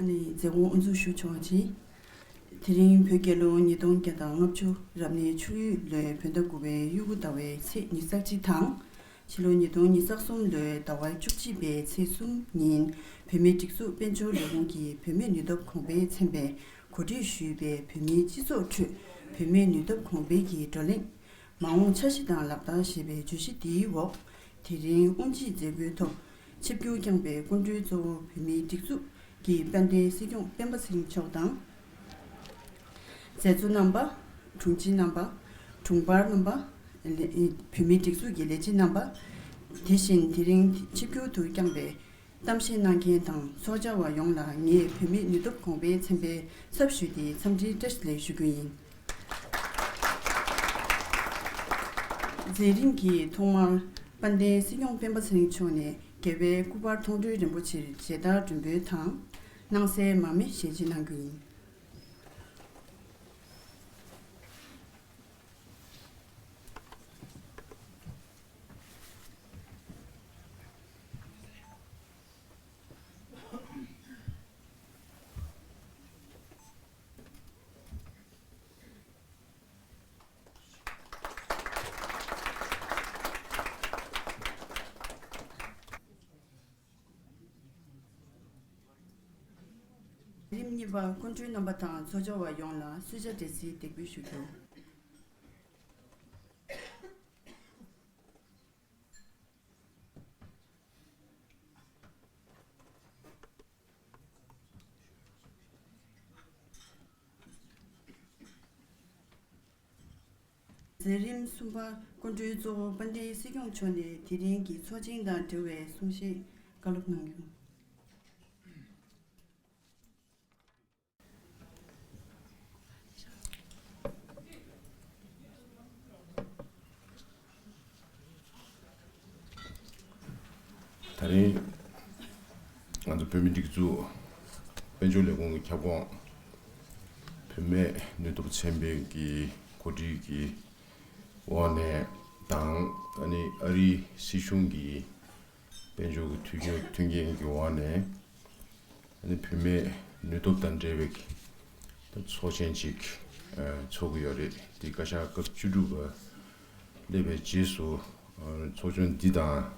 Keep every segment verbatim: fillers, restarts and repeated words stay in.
ཨ་ནི་མཛད་སྒོ་དབུ་འཛུགས་ཞུ་ཆོག་ཅིང་། དེ་རིང་བོད་རྒྱལ་ལོ་ཉིས་སྟོང་བརྒྱ་དང་ལྔ་བཅུ་རབ་གནས་ཆུ་ཡོས་ལོའི་བོད་ཟླ་དགུ་པའི་དབྱུག་གུ་ཟླ་བའི་ཚེས་ཉི་ཤུ་རྩ་གཅིག་དང་། ཕྱི་ལོ་ཉིས་སྟོང་ཉི་ཤུ་རྩ་གསུམ་ལོའི་ཟླ་བ་བཅུ་གཅིག་པའི་ཚེས་གསུམ་ཉིན། བོད་མིའི་སྒྲིག་འཛུགས་དཔལ་འབྱོར་ལས་ཁུངས་ཀྱིས་བོད་མིའི་ནུས་སྟོབས་གོང་འཕེལ་ཚན་པས་གོ་སྒྲིག་ཞུས་པའི་བོད་མིའི་སྤྱི་ཚོགས་ཁྲོད་བོད་མིའི་ནུས་སྟོབས་གོང་འཕེལ་གྱི་བགྲོ་གླེང་། མ་འོངས་འཆར་གཞི་དང་ལག་བསྟར་ཞེས་པའི་བརྗོད་གཞི་འདིའི་འོག་དེ་རིང་དབུ་འབྱེད་མཛད་སྒོའི་ཐོག་ཆིབས་བསྒྱུར་བསྐྱངས་པའི་སྐུ་མགྲོན་གཙོ་བོ་བོད་མིའི་སྒྲིག་འཛུགས་ཀྱི་དཔལ་ལྡན་སྲིད་སྐྱོང་སྤེན་པ་ཚེ་རིང་མཆོག་དང་། མཛད་གཙོ་རྣམ་པ། དྲུང་ཆེ་རྣམ་པ། དྲུང་འཕར་རྣམ་པ། ལས་བོད་མིའི་སྒྲིག་འཛུགས་ཀྱི་ལས་བྱེད་རྣམ་པ། དེ་བཞིན་དེ་རིང་ཆིབས་བསྒྱུར་དུ་བསྐྱངས་པའི་གཏམ་བཤད་གནང་མཁན་དང་ཚོགས་བཅར་བ་ཡོངས་ལ་ངས་བོད་མིའི་ནུས་སྟོབས་གོང་འཕེལ་ཚན་པའི་ཚབ་ཞུས་ཏེ་འཚམས་འདྲིའི་བཀྲ་ཤིས་བདེ་ལེགས་ཞུ་རྒྱུ་ཡིན། མཛད་རིམ་གྱི་ཐོག་མར་དཔལ་ལྡན་སྲིད་སྐྱོང་སྤེན་པ་ཚེ་རིང་མཆོག་ནས་རྒྱལ་བའི་སྐུ་པར་མཐོང་གྲོལ་རིན་པོ་ཆེར་མཇལ་དར་སྒྲོན་འབུལ་དང་། སྣང་གསལ་མར་མེ་ཞལ་འབྱེད་གནང་རྒྱུ་ཡིན། རིམ་གཉིས་པ་སྐུ་མགྲོན་རྣམ་པ་དང་ཚོགས་བཅར་བ་ཡོངས་ལ་གསོལ་ཇ་འབྲས་སིལ་འདེགས་འབུལ་ཞུ་རྒྱུ། མཛད་རིམ་གསུམ་པ་སྐུ་མགྲོན་གཙོ་བོ་དཔལ་ལྡན་སྲིད་སྐྱོང་མཆོག་ནས་དེ་རིང་གི་ཚོགས་ཆེན་དང་འབྲེལ་བའི་གསུང་བཤད་བཀའ་སློབ་གནང་རྒྱུ། ད་རིང་ང་ཚོ་བོད་མི་སྒྲིག་འཛུགས་དཔལ་འབྱོར་ལས་ཁུངས་ཀྱི་ཁྱབ་ཁོངས་བུད་མེད་ནུས་སྟོབས་ཚན་པའི་གི་གོ་སྒྲིག་གི་འོག་ནས་དང་ཨ་ནི་ཨ་རིའི་སྲིད་གཞུང་གི་དཔལ་འབྱོར་གྱི་མཐུན་འགྱུར་མཐུན་རྐྱེན་གྱི་འོག་ནས་ཨ་ནི་བུད་མེད་ནུས་སྟོབས་དང་འབྲེལ་བའི་ད་ཚོགས་ཆེན་ཅིག་ཨ་ཚོགས་ཀྱི་ཡོད་རེད། འདི་བཀའ་ཤག་སྐབས་བཅུ་དྲུག་པ་སླེབས་པའི་རྗེས་སུ་ཨ་ཚོགས་ཆུང་འདི་དང་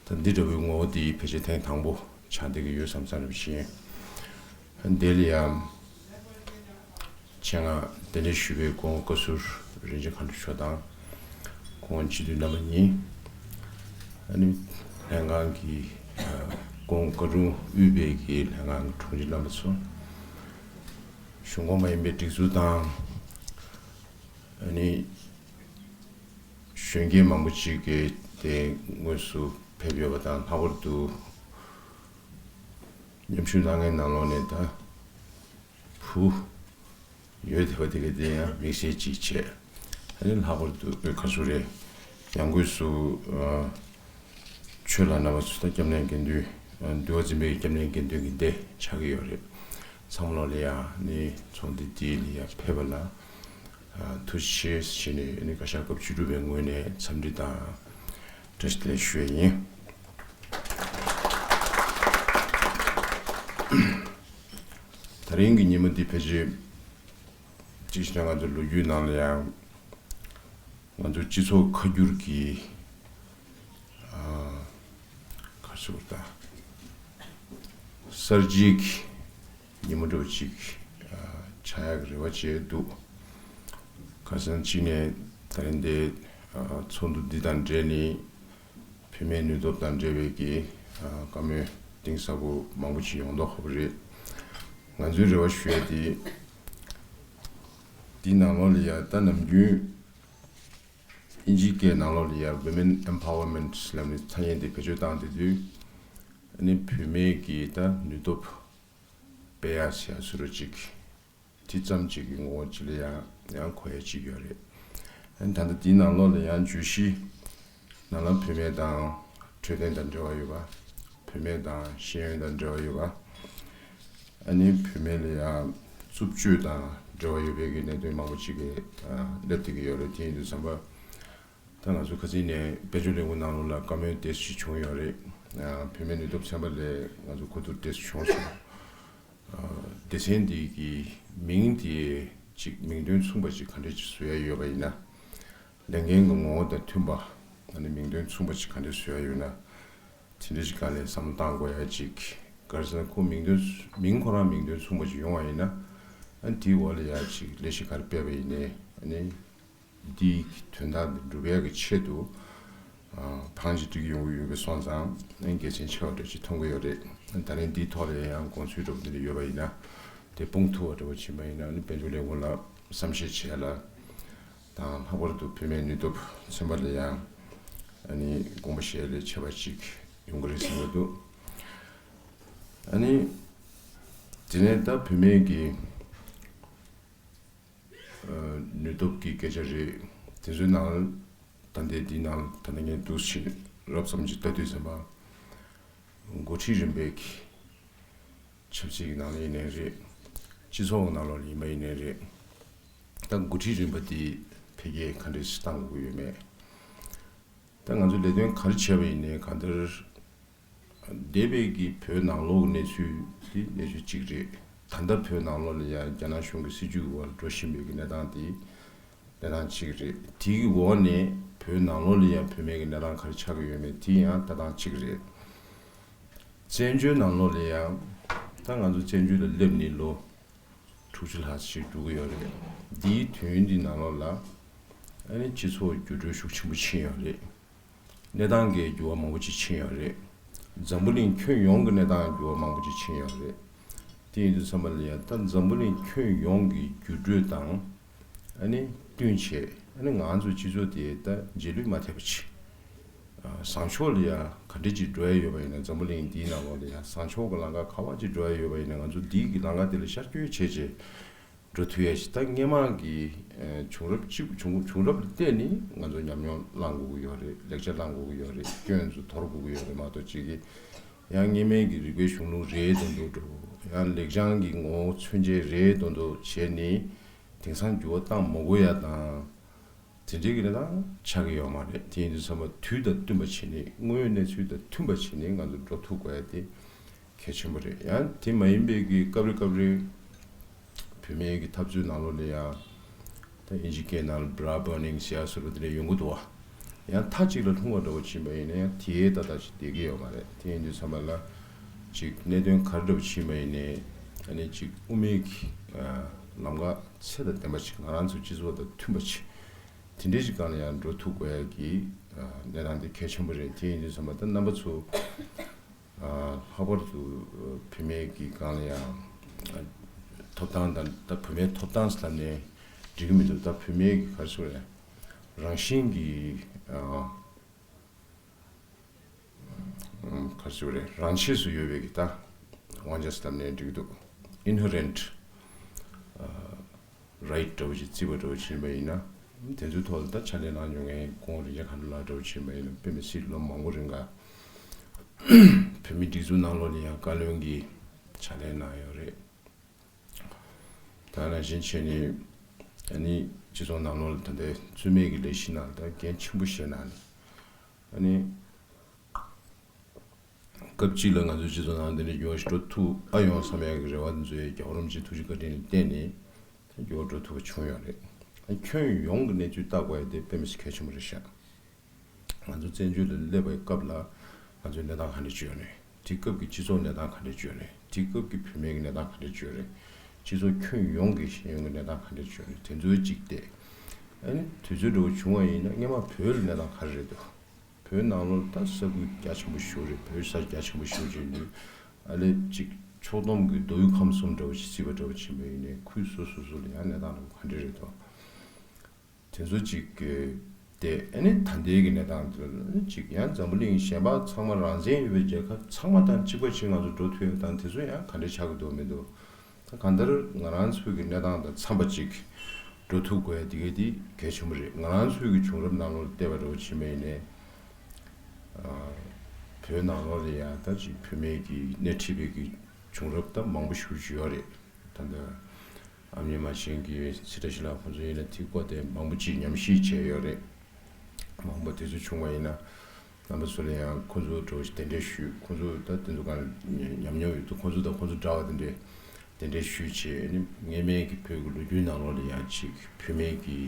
ད་འདི་འདྲ་བའི་ངོ་བོ་འདི་ཕལ་ཆེར་ཐེངས་དང་པོ་ཆགས་བསྡད་ཀྱི་ཡོད་བསམ་བསམ་རེ་བཞིན། འདི་ལ་ཡང་ཆེད་མངགས་གདན་འདྲེན་ཞུས་པའི་སྐུ་ངོ་བཀའ་ཟུར་རིན་ཆེན་མཁའ་འགྲོ་མཆོག་དང་། སྐུ་ངོ་སྤྱི་འཐུས་རྣམ་པ་གཉིས། ཨ་ནི་ལྷན་ཁང་གི་ཨ་སྐུ་ངོ་བཀའ་དྲུང་དབུས་པའི་གི་ལྷན་ཁང་གི་དྲུང་ཆེ་རྣམ་པ་ཚོ། གཞུང་ཁོངས་མ་ཡིན་པའི་སྒྲིག་འཛུགས་དང་། ཨ་ནི་གཞོན་སྐྱེས་མང་པོ་ཅིག་གིས་དེ་དངོས་སུ་ཕེབས་ཡོད་པ་དང་། ལྷག་པར་དུ་མཉམ་ཞུགས་གནང་མཁན་ནང་ལོགས་ནས་ད་བུ་ཡོད་བསྡད་པ་དེ་ག་དེ་ཡང་དམིགས་བསལ་ཅིག་བྱས། ཨ་ནི་ལྷག་པར་དུ་བོད་ཁ་སུ་རེད། ཡང་སྒོས་སུ་ཨ་ཆོས་ལ་རྣམ་པ་ཚོ་ད་སྐྱབས་གནས་དགེ་འདུན། ཨ་འདུལ་བ་འཛིན་པའི་སྐྱབས་གནས་དགེ་འདུན་གྱི་སྡེ་ཆགས་ཀྱི་ཡོད་རེད། ཚང་མ་ལོག་ལ་ཡང་ནི་ཚོགས་འདུ་འདི་ལ་ཡང་ཕེབས་པ་ལ་ཨ་ཐུགས་རྗེ་ཆེ་ཞུས་ནས། ཨ་ནི་བཀའ་ཤག་སྐབས་བཅུ་དྲུག་པའི་ངོས་ནས་འཚམས་འདྲི་དང་བཀྲ་ཤིས་བདེ་ལེགས་ཞུ་ཡས་ཡིན། ད་རིང་གི་ཉིན་མོ་འདི་ཕལ་ཆེར་གཅིག་བྱས་ན་ང་ཚོ་ལོ་རྒྱུས་ནང་ལ་ཡང་ང་ཚོ་སྤྱི་ཚོགས་ཁ་བསྒྱུར་གྱི་ཨ་ག་རེ་ཟེར་དགོས་རེད་ད། གསར་བརྗེའི་ཉིན་མོ་འདྲ་བོ་ཅིག་ཨ་ཆགས་ཡག་གི་རེ་བ་བྱས་འདུག་ཁ་སང་གཅིག་ནས་ད་རིང་འདི་ཨ་ཚོགས་འདུ་འདི་དང་འབྲེལ་ནས་བུད་མེད་ནུས་སྟོབས་དང་འབྲེལ་བའི་གི་ཨ་བཀའ་མོལ་གཏིང་ཟབ་པོ་མང་པོ་ཅིག་ཡོང་མདོག་ཁ་པོ་རེད། ང་ཚོའི་རེ་བ་ཞུ་ཡ་དེ་འདི་ནང་ལོགས་ལ་ཡ་ད་ནམ་རྒྱུན་དབྱིན་ཇིའི་སྐད་ནང་ལོགས་ལ་ཡ་Women Empowerment ལབ་ནས་ཐ་སྙད་དེ་བེད་སྤྱོད་བཏང་བསྡད་དུས། ཨ་ནི་བུད་མེད་ཀྱི་ད་ནུས་སྟོབས་སྤེལ་ཡ་ཟེར་ཡ་བཟོ་འདྲ་ཅིག་དེ་ཙམ་ཅིག་གི་ངོ་བོ་ཅིག་ལ་ཡང་ཡང་གོ་ཡ་ཅིག་ཡོད་རེད། ཨ་ནི་ད་ལྟ་དེའི་ནང་ལོགས་ལ་ཡང་བརྗོད་གཞི་ནང་ལ་བུད་མེད་དང་འཕྲོད་བསྟེན་དང་འབྲེལ་བ་ཡོད་པ། བུད་མེད་དང་ཤེས་ཡོན་དང་འབྲེལ་བ་ཡོད་པ། ཨ་ནི་བུད་མེད་ལ་ཡང་རྩུབ་སྤྱོད་དང་འབྲེལ་བ་ཡོད་པའི་གི་གནད་དོན་མང་པོ་ཅིག་གི་ཨ་སླེབས་བསྡད་ཀྱི་ཡོད་རེད། དེ་ཡིན་དུས་ཙམ་པ། ད་ང་ཚོ་ཁ་སང་ནས་དཔལ་འབྱོར་ལས་ཁུངས་ནང་ལོགས་ལ་བཀའ་མོལ་དེ་ཞིག་བྱུང་ཡོད་རེད། ཨ་བུད་མེད་ནུས་སྟོབས་ཚན་པ་ལ་ང་ཚོ་གོ་བསྡུར་དེ་ཞིག་བྱུང་སོང་། སྡེ་ཚན་འདི་གི་མིང་དེ་ཅིག་མིང་དོན་མཚུངས་པ་ཅིག་ག་འདྲ་ཅིག་བཟོ་ཡ་ཡོད་པ་ཡིན་ན། ལས་འགན་གྱི་ངོ་བོ་དང་མཐུན་པ། ཨ་ནི་མིང་དོན་མཚུངས་པ་ཅིག་ག་འདྲ་བཟོ་ཡ་ཡོད་ན། དེ་འདྲ་ཅིག་ག་ལས་བསམ་བློ་བཏང་དགོས་ཡ་ཅིག་ག་རེ་ཟེར་ན་ཁོ་མིང་དོན་མིང་ཁོ་རང་མིང་དོན་མཚུངས་པ་ཅིག་ཡོང་བ་ཡིན་ན། ཨ་ནི་དེའི་འོག་ལ་ཡ་ཅིག་ལས་གཞི་ག་རེ་སྤེལ་བ་ཡིན་ནའི་ཨ་ནི། འདིའི་དོན་དག་འདི་འགྲུབ་ཡག་གི་ཆེད་དུ། ཨ། བང་ཅིག་སྒྲིག་ཡོང་གི་ཡོད་པ་སོང་ཙང་གལ་ཆེན་ཆེ་བ་འདྲ་ཅིག་མཐོང་གི་ཡོད་རེད། ད་རིང་འདིའི་ཐོག་ལ་ཡང་དགོངས་ཚུལ་འདྲ་པོ་འདི་འདྲ་ཡོད་པ་ཡིན་ན། དེ་སྤུངས་ཐུབ་པ་འདྲ་པོ་ཕྱིན་པ་ཡིན་ན་ནི་དཔལ་འབྱོར་ལས་ཁུངས་ལ་བསམ་ཤེས་བྱས་ལ། དང་ལྷག་པར་དུ་བུད་མེད་ནུས་སྟོབས་ཚན་པ་ལ་ཡང་ཨ་ནི་དགོངས་པ་བཞེས་ལས་བྱས་པ་ཅིག་ཡོང་གི་རེད་བསམ་གྱི་འདུག་ཨ་ནི་དེ་ནས་ད་བུད་མེད་ཀྱི་ནུས་སྟོབས་ཀྱི་སྐད་ཆ་རེད། དེ་ཚོའི་ནང་ད་ལྟའི་འདིའི་ནང་ད་ལྟ་ངས་འདུག་ཕྱིན་རོབ་ཙམ་ཅིག་ལྟ་དུས་ཙམ་པ། འགོ་ཁྲིད་རིམ་པའི་གི་ཆབ་སྲིད་ཀྱི་ནང་ལ་ཡིན་ནའི་རེད། སྤྱི་ཚོགས་ཀྱི་ནང་ལོགས་ལ་ཡིན་པ་ཡིན་ནའི་རེད། ད་འགོ་ཁྲིད་རིམ་པ་དེ་འཕེལ་རྒྱས་ག་འདྲས་སུ་གཏང་དགོས་ཀྱི་ཡོད་མེད། ད་ང་ཚོས་ལས་དོན་ག་རེ་བྱས་པ་ཡིན་ནའི་གང་ལྟར། འདས་པའི་གི་བོད་ནང་ལོགས་ཀྱི་གནས་ཚུལ་དེ་གནས་ཚུལ་གཅིག་རེད། ད་ལྟ་བོད་ནང་ལོགས་ལ་ཡང་རྒྱ་ནག་གཞུང་གི་སྲིད་བྱུས་ཀྱི་འོག་ལ་འགྲོ་བཞིན་པའི་གི་གནས་སྟངས་དེ་གནས་སྟངས་གཅིག་རེད། དེ་གི་འོག་ནས་བོད་ནང་ལོགས་ལ་ཡང་བུད་མེད་ཀྱི་གནས་སྟངས་ག་རེ་ཆགས་ཀྱི་ཡོད་མེད་དེ་ཡང་ལྟ་སྟངས་གཅིག་རེད། བཙན་བྱོལ་ནང་ལོགས་ལ་ཡང་ད་ང་ཚོ་བཙན་བྱོལ་ལ་སླེབས་ནས་ལོ་དྲུག་ཅུ་ལྷག་ཅིག་འགྲོ་གི་ཡོད་རེད། འདིའི་དུས་ཡུན་འདི་ནང་ལོགས་ལ་ཨ་ནི་སྤྱི་ཚོགས་འགྱུར་འགྲོས་ཤུགས་ཆེན་པོ་ཕྱིན་ཡོད་རེད། གནས་སྟངས་ཀྱི་འགྱུར་བ་མང་པོ་ཅིག་ཕྱིན་ཡོད་རེད། འཛམ་བུ་གླིང་ཁྱོན་ཡོངས་ཀྱི་གནས་སྟངས་འགྱུར་བ་མང་པོ་ཅིག་ཕྱིན་ཡོད་རེད། དེ་ཡིན་དུས་ཙམ་པ་ལ་ཡང་ད་འཛམ་བུ་གླིང་ཁྱོན་ཡོངས་ཀྱི་འགྱུར་འགྲོས་དང་ཨ་ནི་བསྟུན་བྱས་ཨ་ནི་ང་ཚོའི་སྤྱི་ཚོགས་དེ་ད་རྗེས་ལུས་མ་ཐེབས་པ་ཅིག་ཨ། བཟང་ཕྱོགས་ལ་ཡང་ག་འདྲ་ཅིག་འགྲོ་ཡ་ཡོད་པ་ཡིན་ན། འཛམ་བུ་གླིང་འདིའི་ནང་ལོགས་ལ་ཡང་བཟང་ཕྱོགས་ཀྱི་ལམ་ཁ་ག་པར་ཅིག་འགྲོ་ཡ་ཡོད་པ་ཡིན་ན། ང་ཚོ་འདིའི་གི་ལམ་ཁ་དེ་ལ་ཤར་བསྐྱོད་བྱས་བྱས་འགྲོ་ཐུབ་ཡ་ཞིག་ད་སྔོན་མ་གི་ཨ། བྱུང་རབས་གཅིག་བྱུང་བྱུང་རབས་ལ་བལྟས་ནས་ང་ཚོ་ཉམས་མྱོང་བླང་དགོས་ཀྱི་ཡོད་རེད། ལེགས་ཆ་བླང་དགོས་ཀྱི་ཡོད་རེད། སྐྱོན་ཚོ་དོར་དགོས་ཀྱི་ཡོད་རེད་མ་གཏོགས། གཅིག་གི་ཡང་སྔོན་མའི་གི་རིག་པའི་གཞུང་ལུགས་རེད་མདོག་མདོག་འགྲོ། ཡང་ལེགས་བྱང་གི་ངོ་བོ་མཚོན་བྱེད་རེད་མདོག་མདོག་བྱས་ནས་དེང་སང་འགྱུར་བ་བཏང་མ་དགོས་ཡ་དང་། དེ་འདྲའི་གི་གནས་སྟངས་ཆགས་ཀྱི་ཡོད་མ་རེད། དེ་ཡིན་དུས་ཙམ་པ་དུས་དང་བསྟུན་པ་བྱས་ནས། དངོས་ཡོད་གནས་ཚུལ་དང་མཐུན་པ་བྱས་ནས་ང་ཚོ་འགྲོ་ཐུབ་དགོས་ཡ་དེ་གལ་ཆེན་པོ་རེད། ཡང་དེ་མ་ཡིན་པའི་གི་སྐབས་རེ་སྐབས་རེ་བུད་མེད་ཀྱི་འཐབ་རྩོད་ནང་ལོགས་ལ་ཡང་ད་ཨིན་ཇི་སྐད་ནང་ལ་bra burning ཟེར་ཡ་ཟེར་བ་དེ་འདྲ་ཡོང་གི་འདུག་བ། ཡང་མཐའ་གཅིག་ལ་ལྷུང་བ་འདྲ་བོ་ཕྱིན་པ་ཡིན་ན་ཡང་དེའི་ཏག་ཏག་ཅིག་བསྡད་ཀྱི་ཡོད་མ་རེད། དེ་ཡིན་དུས་ཙམ་པ་ལ་ཅིག་གནད་དོན་ག་རེ་འདྲ་བོ་ཕྱིན་པ་ཡིན་ནའི་ཨ་ནི་ཅིག་དབུ་མའི་གི་ལམ་ཁ་ཚད་དང་ལྡན་པ་ཅིག་ང་རང་ཚོའི་སྤྱི་ཚོགས་དང་མཐུན་པ་ཅིག་དེ་འདྲའི་ཅིག་སྒང་ལ་ཡང་འགྲོ་ཐུབ་དགོས་ཡ་གི་གནས་སྟངས་དེ་གལ་ཆེན་པོ་རེད། དེ་ཡིན་དུས་ཙམ་པ་ད་རྣམ་པ་ཚོ་ལྷག་པར་དུ་བུད་མེད་ཀྱི་སྒང་ལ་ཡང་ཐོབ་ཐང་དང་། ད་བུད་མེད་ཐོབ་ཐང་ཟེར་ནས་འགྲིག་གི་མི་འདུག་ད་བུད་མེད་ཀྱི་ག་རེ་ཟེར་དགོས་རེད། རང་བཞིན་གྱི་ག་རེ་ཟེར་དགོས་རེད། རང་ཆས་སུ་ཡོད་པའི་གི་ད་དབང་ཆ་ཟེར་ནས་འགྲིག་གི་འདུག inherent right འདྲ་བོ་ཞིག་བརྩི་བ་འདྲ་བོ་བྱས་པ་ཡིན་ན། དེ་ཚོའི་ཐོག་ལ་ད་ཕྱག་ལས་གནང་མྱོང་མཁན་ཁོང་རིན་ཆེན་མཁའ་འགྲོ་ལགས་འདྲ་བོ་བྱས་པ་ཡིན་ན་དཔེ་མི་སྲིད་ལོ་མང་པོ་རིང་ག་བོད་མིའི་སྒྲིག་འཛུགས་ནང་ལོགས་ལ་ཡང་བཀའ་བློན་གྱི་ཕྱག་ལས་གནང་ཡོད་རེད། ད་ནང་བཞིན་བྱས་ནས་ཨ་ནི་སྤྱི་ཚོགས་ནང་ལོགས་ལ་ད་ལྟའི་རྩོད་མེད་ཀྱི་ལས་གཞི་ནང་ལ་ད་འགན་ཆེན་པོ་བཞེས་གནང་ནས་ཨ་ནི། སྐབས་གཅིག་ལ་ང་ཚོའི་སྤྱི་ཚོགས་ནང་འདི་འདྲའི་འགྱུར་བ་ཞིག་འགྲོ་ཐུབ་ཨ་ཡོང་བསམ་ཡག་གི་རེ་བ་འདི་ཚོ་ཡང་རྒྱལ་བ་རིན་པོ་ཆེའི་ཐུགས་རྗེ་བཀའ་དྲིན་ལ་བརྟེན་ནས་ད་འགྱུར་བ་འགྲོ་ཐུབ་པ་བྱུང་ཡོད་རེད། ཨ་ཁྱོན་ཡོངས་ཀྱི་གནས་ཚུལ་བལྟ་དགོས་ཡ་དེ་དཔེ་མི་སྲིད་གལ་ཆེན་པོ་རེད་ཤག་ང་ཚོ་བཙན་བྱོལ་ལ་སླེབས་པའི་སྐབས་ལ་ང་ཚོའི་གནས་སྟངས་ག་འདྲ་ཅིག་ཡོད་རེད། དེ་སྐབས་ཀྱི་སྤྱི་ཚོགས་གནས་སྟངས་ག་འདྲ་ཅིག་ཡོད་རེད། དེ་སྐབས་ཀྱི་བུད་མེད་ཀྱི་གནས་སྟངས་ག་འདྲ་ཅིག་ཡོད་རེད། སྤྱི་ཚོགས་ཁྱོན་ཡོངས་ཀྱི་ཤེས་ཡོན་གྱི་གནས་སྟངས་ག་འདྲ་ཅིག་ཡོད་རེད། དེ་ཚོའི་གཅིག་བལྟས། ཨ་ནི་དུས་ཚོད་འདྲ་བོ་བྱུང་བ་ཡིན་ན་སྔོན་མ་བོད་ལ་གནས་སྟངས་ག་རེ་རེད་འདུག་བོད་ནང་ལོགས་ད་ས་ཁུལ་རྒྱ་ཆེན་པོ་ཞིག་རེད། བོད་ས་རྒྱ་ཆེན་པོ་ཞིག་ཅིག་འདུག་ཨ་ལས་ཅིག་ཕྱོགས་བསྡོམས་ཀྱི་མདོ་དབུས་ཁམས་གསུམ་འདྲ་བོ་ཞིག་བརྩིས་པ་འདྲ་བོ་ཕྱིན་པ་ཡིན་ནའི་ཁུལ་སོ་སོ་སོ་ལ་ཡང་གནས་སྟངས་འདྲ་བོ་ག་འདྲ་རེད་འདུག་དེ་ཚོ་ཅིག་གི་དེ་ཨ་ནི་ད་ལྟའི་གི་གནས་སྟངས་འདི་ལ་ཅིག་ཡང་འཛམ་བུ་གླིང་གཞན་པ་ཚང་མ་རང་བཙན་ཡོད་པའི་རྒྱལ་ཁབ་ཚང་མ་དང་གཅིག་པ་ཅིག་ང་ཚོ་འགྲོ་ཐུབ་ཡ་དང་དེ་ཚོ་ཡང་ག་འདྲ་ཆགས་ཀྱི་འདུག་མི་འདུག་ད་གང་ལྟར་ང་རང་ཚོའི་གི་གནས་སྟངས་དང་འཚམ་པ་ཅིག་འགྲོ་ཐུབ་དགོས་ཡ་དེ་ག་དེ་གལ་ཆེན་པོ་རེད། ང་རང་ཚོའི་གི་བྱུང་རབས་ནང་ལོགས་བལྟས་པ་འདྲ་བོ་ཕྱིན་པ་ཡིན་ནའི། བོད་ནང་ལོགས་ལ་ཡང་ད་ཅིག་བུད་མེད་ཀྱིས་སྣེ་ཁྲིད་པའི་གི་བྱུང་རབས་ད་མང་པོ་ཞེ་པོ་ཅིག་ཡོད་རེད། ད་ལྟ་ཨ་མྱེས་རྨ་ཆེན་གྱི་ཚེ་བཀྲ་ཤིས་ལགས་ཁོང་ཚོ་ཡིན་ན་དེའི་སྐོར་དེ་མང་པོ་ཅིག་ཉམས་ཞིབ་བྱས་ཡོད་རེད། མང་པོ་དེ་ཚོ་བྱུང་བ་ཡིན་ན་རྣམ་པ་ཚོ་ལ་ཡང་ཁོང་ཚོ་འདྲ་བོ་ཞིག་གདན་འདྲེན་ཞུས། ཁོང་ཚོ་ད་དེ་ཚོ་གང་ཉམས་མྱོང་ཡོད་དུས་ཁོང་ཚོ་དང་ཁོང་ཚོ་འདྲ་བ་དེ་འདྲས་ གདན་འདྲེན་ཞུས་བྱས་ནི་སྔས་མའི་གི་བོད་ཀྱི་ལོ་རྒྱུས་ནང་ལོགས་ལ་ཡང་ཅིག་བུད་མེད་ཀྱི་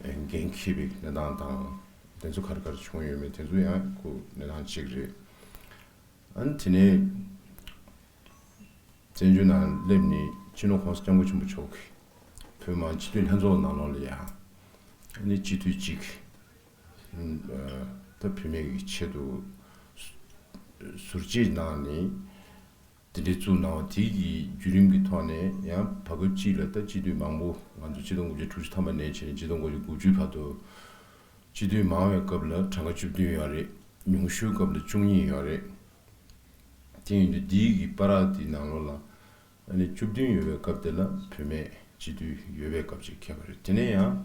འགན་འཁྱེར་བའི་གནས་སྟངས་དང་དེ་ཚོ་ག་རེ་ག་རེ་བྱུང་ཡོད་མེད་དེ་ཚོ་ཡང་ཁོ་གནས་སྟངས་གཅིག་རེད། ཨ་ནི་དེ་ནས་བཙན་བྱོལ་ནང་སླེབས་ནས་སྤྱི་ནོར་༸གོང་ས་༸སྐྱབས་མགོན་ཆེན་པོ་མཆོག་གིས་བོད་མི་མང་སྤྱི་འཐུས་ལྷན་ཚོགས་ནང་ལོགས་ལ་ཡང་ཨ་ནི་སྤྱི་འཐུས་གཅིག་ད་བུད་མེད་ཀྱི་ཆེད་དུ་ཟུར་བཅད་གནང་ནས། དེ་འདྲའི་བཙུགས་གནང་བ་དེ་གི་བརྒྱུད་རིམ་གྱི་ཐོག་ནས་ཡང་བར་སྐབས་གཅིག་ལ་ད་སྤྱི་འཐུས་མང་པོ་ང་ཚོ་ཆིག་སྟོང་དགུ་བརྒྱ་དྲུག་ཅུ་ཐམ་པ་ནས་བྱས་ནས་ཆིག་སྟོང་དགུ་བརྒྱ་དགུ་བཅུ་བར་དུ་སྤྱི་འཐུས་མང་བའི་སྐབས་ལ་གྲངས་ཀ་བཅུ་བདུན་ཡོད་རེད། ཉུང་ཤོས་སྐབས་ལ་བཅུ་གཉིས་ཡོད་རེད། དེ་ཡིན་དུས་འདིའི་གི་བར་དེའི་ནང་ལོགས་ལ་ཨ་ནི་བཅུ་བདུན་ཡོད་པའི་སྐབས་དེ་ལ་བུད་མེད་སྤྱི་འཐུས་ཡོད་པའི་སྐབས་ཅིག་འཁེལ་བ་རེད། དེ་ནས་ཡང་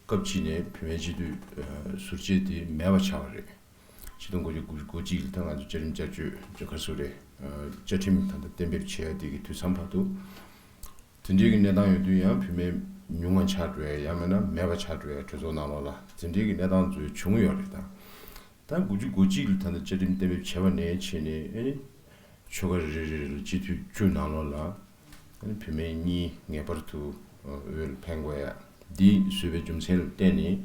སྐབས་གཅིག་ནས་བུད་མེད་སྤྱི་འཐུས་ཟུར་བཅད་དེ་མེད་པ་ཆགས་པ་རེད། ཆིག་སྟོང་དགུ་བརྒྱ་དགུ་བཅུ་གོ་གཅིག་ལ་ད་ང་ཚོ་བཅའ་ཁྲིམས་བསྐྱར་བཅོས་ཅིག་ག་རེ་ཟེར་རེད། བཅའ་ཁྲིམས་ད་ལྟ་གཏན་འབེབས་བྱེད་ཡ་དེ་གི་དུས་མཚམས་བར་དུ་དེ་འདྲའི་གི་གནས་སྟངས་ཡོད་དུས་ཡང་བུད་མེད་ཉུང་བ་ཆགས་འགྲོ་ཡ་ཡང་མིན་ན་མེད་པ་ཆགས་འགྲོ་ཡ་གྲོས་ཚོགས་ནང་ལོགས་ལ་དེ་འདྲའི་གི་གནས་སྟངས་ཚོ་བྱུང་ཡོད་རེད་ད། ད་དགུ་བཅུ་གོ་གཅིག་ལ་ད་ལྟ་བཅའ་ཁྲིམས་གཏན་འབེབས་བྱས་པ་ནས་བྱས་ནས་ཨ་ནི་ཆོལ་ཁ་རེ་རེ་རེ་ལ་སྤྱི་འཐུས་བཅུ་ནང་ལོགས་ལ་ཨ་ནི་བུད་མེད་གཉིས་ངེས་པར་དུ་འོས་ལ་འཕེན་དགོས་ཡ། འདི་བཟོས་པའི་རྒྱུ་མཚན་ལ་བརྟེན་ནས་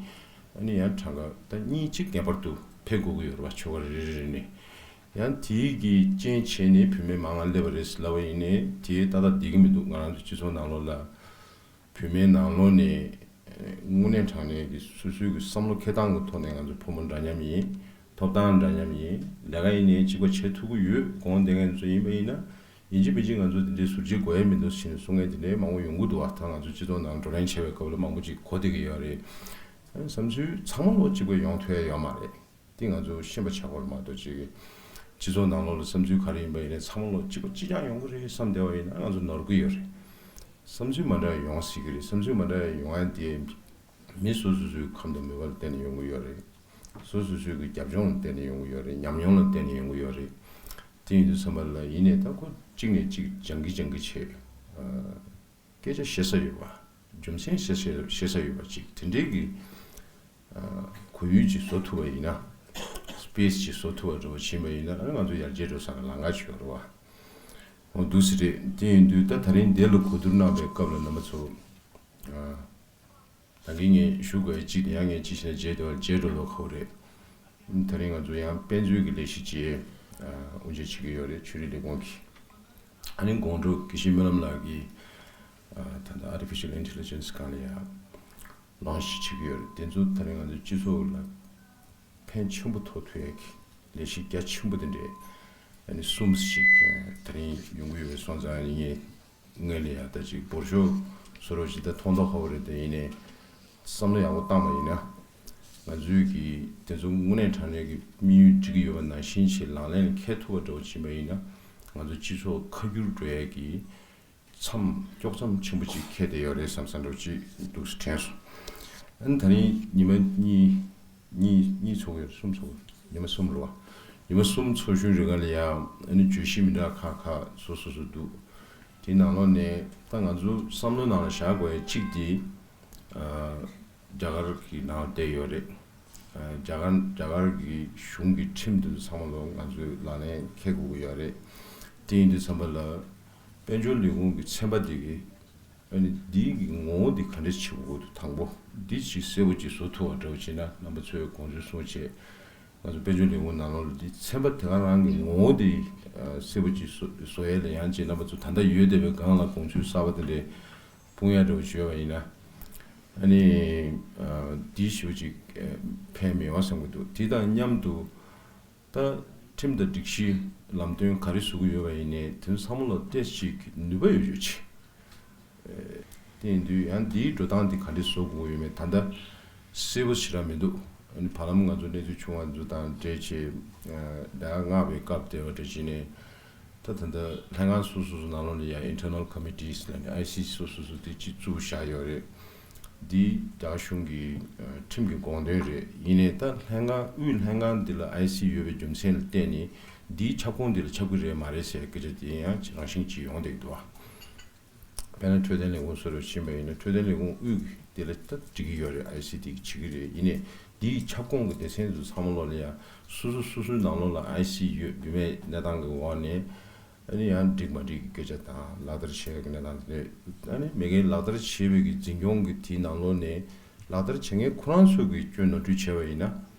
ཨ་ནི་ཡང་གྲངས་ཀ་ད་གཉིས་གཅིག་ངེས་པར་དུ་ཕེབས་དགོས་ཀྱི་ཡོད་རེད་བ། ཆོལ་ཁ་རེ་རེ་རེ་ནས་ཡང་དེའི་གི་རྐྱེན་བྱས་ནས་བུད་མེད་མང་ང་སླེབས་པ་རེད་ཟེར་ལབ་པ་ཡིན་ནའི་དེ་ཏག་ཏག་བསྡད་ཀྱི་མི་འདུག་ང་རང་ཚོ་སྤྱི་ཚོགས་ནང་ལོགས་ལ། བུད་མེད་ནང་ལོགས་ནས་དངོས་གནས་དྲང་གནས་ཀྱི་སོ་སོའི་གི་བསམ་བློ་འཁྱེར་སྟངས་ཀྱི་ཐོག་ནས་ང་ཚོ་ཕོ་མོ་འདྲ་མཉམ་ཡིན། ཐོབ་ཐང་འདྲ་མཉམ་ཡིན། ལས་ཀ་ཡིན་ནའི་གཅིག་པ་བྱེད་ཐུབ་ཀྱི་ཡོད། གོང་བསྡད་མཁན་ཚོ་ཡིན་པ་ཡིན་ན་ཡིན་གཅིག་མིན་གཅིག་ང་ཚོ་འདི་འདྲའི་ཟུར་བཅད་དགོས་ཡ་མི་འདུག་ཟེར་ནས་གསུང་མཁན་དེ་འདྲའི་མང་པོ་ཡོང་གི་འདུག་བ། ད་ང་ཚོ་སྤྱི་ཚོགས་ནང་བགྲོ་གླེང་བྱས་པའི་སྐབས་ལ་མང་པོ་ཅིག་གོ་བསྡད་ཀྱི་ཡོད་རེད། བསམ་ཚུལ་ཚང་མ་ལོག་གཅིག་པ་ཡོང་ཐུབ་ཡ་ཡོད་མ་རེད། དེ་ང་ཚོ་ཤེས་པ་བྱ་དགོས་མ་གཏོགས་ཅིག་སྤྱི་ཚོགས་ནང་ལོགས་ལ་བསམ་ཚུལ་ག་རེ་ཡིན་པ་ཡིན་ནའི་ཚང་མ་ལོག་གཅིག་པ་གཅིག་རྐྱང་ཡོང་གི་རེད་བསམ་བསྡད་པ་ཡིན་ན་ང་ཚོ་ནོར་གི་ཡོད་རེད། བསམ་ཚུལ་མ་འདྲ་བ་ཡོང་སྲིད་ཀྱི་རེད། བསམ་ཚུལ་མ་འདྲ་བ་ཡོང་ཡ་དེ་མི་སོ་སོ་སོའི་ཁམས་དང་མོས་པ་ལ་བརྟེན་ནས་ཡོང་གི་ཡོད་རེད། སོ་སོ་སོའི་གི་རྒྱབ་ལྗོངས་ལ་བརྟེན་ནས་ཡོང་གི་ཡོད་རེད། ཉམས་མྱོང་ལ་བརྟེན་ནས་ཡོང་གི་ཡོད་རེད། དེ་ཡིན་དུས་ཙམ་པ་ལ་ཡིན་ནའི་ད་ཁོ་གཅིག་ནས་གཅིག་སྦྱང་གི་སྦྱང་གི་བྱེད། སྐད་ཆ་བཤད་ས་ཡོད་པ། རྒྱུ་མཚན་བཤད་ས་བཤད་ས་ཡོད་པ་ཅིག་དེ་འདྲའི་གི་ཨ་གོ་ཡུལ་ཅིག་བཟོ་ཐུབ་པ་ཡིན་ན། སི་པེ་སི་ཅིག་བཟོ་ཐུབ་པ་འདྲ་བོ་ཕྱིན་པ་ཡིན་ན་ཨ་ནི་ང་ཚོ་ཡར་རྒྱས་འགྲོ་ས་ལ་ལམ་ཁ་ཅིག་ཡོད་རེད་བ། འོ་འདུག་སེ་རེད། དེ་ཡིན་དུས་ད་ད་རིང་འདི་ལ་གོ་བསྡུར་གནང་བའི་སྐབས་ལ་རྣམ་པ་ཚོ། ཨ་ད་གིན་ངས་ཞུ་དགོས་ཡ་གཅིག་དེ་ཡང་ངས་ཅི་བྱས་ན་བརྗེད་འགྲོ་བརྗེད་འགྲོ་ལོ་ཁོ་རེད། ད་རིང་ང་ཚོ་ཡང་དཔེ་མཛོད་ཀྱི་ལས་གཞི་ཅིག་ཨ་དབུ་འབྱེད་བྱེད་ཀྱི་ཡོད་རེད། ཆོས་རིག་ལས་ཁུངས་ཀྱིས། ཨ་ནི་དགོང་དྲོ་དགེ་བཤེས་སྨོན་ལམ་ལགས་ཀྱིས་ཨ་ད་ལྟ་Artificial Intelligence་སྒང་ལ་ཡང་ལོན་ཆི་བྱེད་ཀྱི་ཡོད་རེད། དེ་ཚོ་ད་རིང་ང་ཚོའི་སྤྱི་ཚོགས་ལ་ཕན་ཆེན་པོ་ཐོགས་ཐུབ་ཡ་གི་ལས་གཞི་རྒྱ་ཆེན་པོ་དེ་འདྲས་ཨ་ནི་གསུམ་ཞིག་ད་རིང་ཡོང་གི་ཡོད་པའི་སོང་ཙང་ཨ་ནི་ངས་ངས་ལ་ཡ་ད་ཅིག་འབོར་ཤོག་བཟོ་རོགས་ཞིག་ད་མཐོང་མདོག་ཁ་པོ་རེད། དེ་ཡིན་ནའི་བསམ་བློ་ཡག་པོ་བཏང་བ་ཡིན་ན་ང་ཚོའི་གི་དེ་ཚོ་དངོས་གནས་དྲང་གནས་ཀྱི་དམིགས་ཡུལ་འགྲིག་གི་ཡོད་པ་ནང་བཞིན་ཞིག་ལག་ལེན་ལ་འཁེལ་ཐུབ་པ་འདྲ་བོ་ཕྱིན་པ་ཡིན་ན་ང་ཚོ་སྤྱི་ཚོགས་ཁ་སྒྱུར་འགྲོ་ཡ་གི་མཚམས་དཀྱོག་མཚམས་ཆེན་པོ་ཅིག་འཁེལ་བསྡད་ཡོད་རེད་བསམ་བསམ་འདྲ་བོ་ཅིག་འདུག་སེ་དྲན་སོང་། ཨ་ནི་ད་རིང་ཉི་མ་གཉིས་གཉིས་གཉིས་ཚོགས་ཡོད་གསུམ་ཚོགས་ཉི་མ་གསུམ་རེད་བ། ཉི་མ་གསུམ་ཚོགས་ཞུགས་རེ་ག་ལ་ཡང་ཨ་ནི་བརྗོད་གཞི་མི་འདྲ་ཁག་ཁག་སོ་སོ་སོ་འདུག་དེའི་ནང་ལོགས་ནས་ད་ང་ཚོ་བསམ་བློ་ནང་ལ་བཞག་དགོས་ཡ་གཅིག་དེ་ཨ་རྒྱ་གར་གྱི་ནང་བསྡད་ཡོད་རེད། ཨ་རྒྱ་གར་རྒྱ་གར་གྱི་གཞུང་གི་ཁྲིམས་དེ་ཚོ་ཚང་མ་ལོ་ང་ཚོས་ལག་ལེན་འཁེལ་དགོས་ཀྱི་ཡོད་རེད། དེ་ཡིན་དུས་ཙམ་པ་ལ་དཔལ་འབྱོར་ལས་ཁུངས་ཀྱི་ཚན་པ་དེ་གི་ཨ་ནི་འདིའི་གི་ངོ་བོ་འདི་ག་འདྲས་བྱེད་དགོས་འདུག་དང་པོ་འདི་ཅིག་གསལ་པོ་ཅིག་བཟོ་ཐུབ་པ་འདྲ་བོ་བྱས་ན་རྣམ་པ་ཚོས་དགོངས་ཚུལ་གསུངས་བྱས། ང་ཚོ་དཔལ་འབྱོར་ལས་ཁུངས་ནང་ལོགས་ལ་འདི་ཚན་པ་དེ་ག་རང་གི་ངོ་བོ་འདི་ཨ་གསལ་པོ་ཅིག་བཟོ་བཟོ་ཡས་ལ་ཡང་ཅིག་རྣམ་པ་ཚོ་ད་ལྟ་ཡོད་བསྡད་པའི་སྒང་ལ་དགོངས་ཚུལ་གསར་པ་དེ་འདྲས་སྤུངས་ཡ་འདྲ་བོ་བྱོས་པ་ཡིན་ན། ཨ་ནི་ཨ་འདི་ཞེ་པོ་ཅིག་ཨ་ཕན་མི་ཡོང་བསམ་གྱི་འདུག་དེ་དང་མཉམ་དུ་ད་ཁྲིམས་དང་སྒྲིག་གཞི་ལམ་སྟོན་ག་རེ་བཟོ་གི་ཡོད་པ་ཡིན་ནའི་དེ་ཚོ་ཚང་མ་ལ་ཏོག་ཙམ་ཅིག་ནུས་པ་ཡོད་ཡོད་ཅིག་དེ་ཡིན་དུས་ཡང་འདིའི་འགྲོ་སྟངས་འདི་ག་འདྲས་བཟོ་དགོས་ཡོད་མེད་ད་ལྟ་གསལ་པོ་ཞེ་དྲག་མི་འདུག་ཨ་ནི་བར་ལམ་ང་ཚོ་གནས་ཚུལ་བྱུང་བ་ཚོ་དང་འབྲེལ་བྱས་ཨ་ཟླ་ལྔ་པའི་སྐབས་དེ་བ་འདྲ་བྱས་ནས་ད་ད་ལྟ་ལྷན་ཁང་སོ་སོ་སོ་ནང་ལོགས་ལ་ཡང་Internal Committees་ལ་ནི་ཨའི་སི་སོ་སོ་སོ་དེ་གཅིག་བཙུགས་བཞག་ཡོད་རེད། འདི་རྒྱ་གཞུང་གི་ཨ་ཁྲིམས་ཀྱི་དགོངས་དོན་རེད། ཡིན་ནའི་ད་ལྷན་ཁང་དབུས་ལྷན་ཁང་འདི་ལ་ཨའི་སི་ཡོད་པའི་རྒྱུ་མཚན་ལ་བརྟེན་ནས་འདིའི་ཁྱབ་ཁོངས་འདི་ལ་ཁྱབ་ཀྱི་རེད་མ་རེད་ཟེར་སྐད་ཆ་དེ་ཡང་རང་བཞིན་གྱིས་ཡོང་བསྡད་ཀྱི་འདུག་བ། དཔེར་ན་འཕྲོད་བསྟེན་ལས་ཁུངས་སོ་སོར་ཕྱིན་པ་ཡིན་ན་འཕྲོད་བསྟེན་ལས་ཁུངས་དབུས་ཀྱི་དེ་ལ་ད་འགྲིག་གི་ཡོད་རེད། ཨའི་སི་དེ་གི་བྱེད་ཀྱི་རེད། ཡིན་ནའི་འདིའི་ཁྱབ་ཁོངས་ཀྱི་སྡེ་ཚན་དེ་ཚོ་ཚང་མ་ལོག་ལ་ཡང་སོ་སོ་སོ་སོའི་ནང་ལོགས་ལ་ཨའི་སི་ཡོད་ཡོད་མེད་གནས་སྟངས་ཀྱི་འོག་ནས་ ཨ་ནི་ཡང་འགྲིག་མ་འགྲིག་གི་སྐད་ཆ་དང་ལག་བསྟར་བྱེད་ཡག་གི་གནས་སྟངས་དེ་འདྲ། ཨ་ནི་མ་གིའི་ལག་བསྟར་བྱེད་པའི་གི་འཛིན་སྐྱོང་གི་དེའི་ནང་ལོགས་ནས་ལག་བསྟར་བྱེད་མཁན་ཁོ་རང་ཚོ་གི་སྐྱོན་ནོར་འཁྲུལ་བྱས་པ་ཡིན་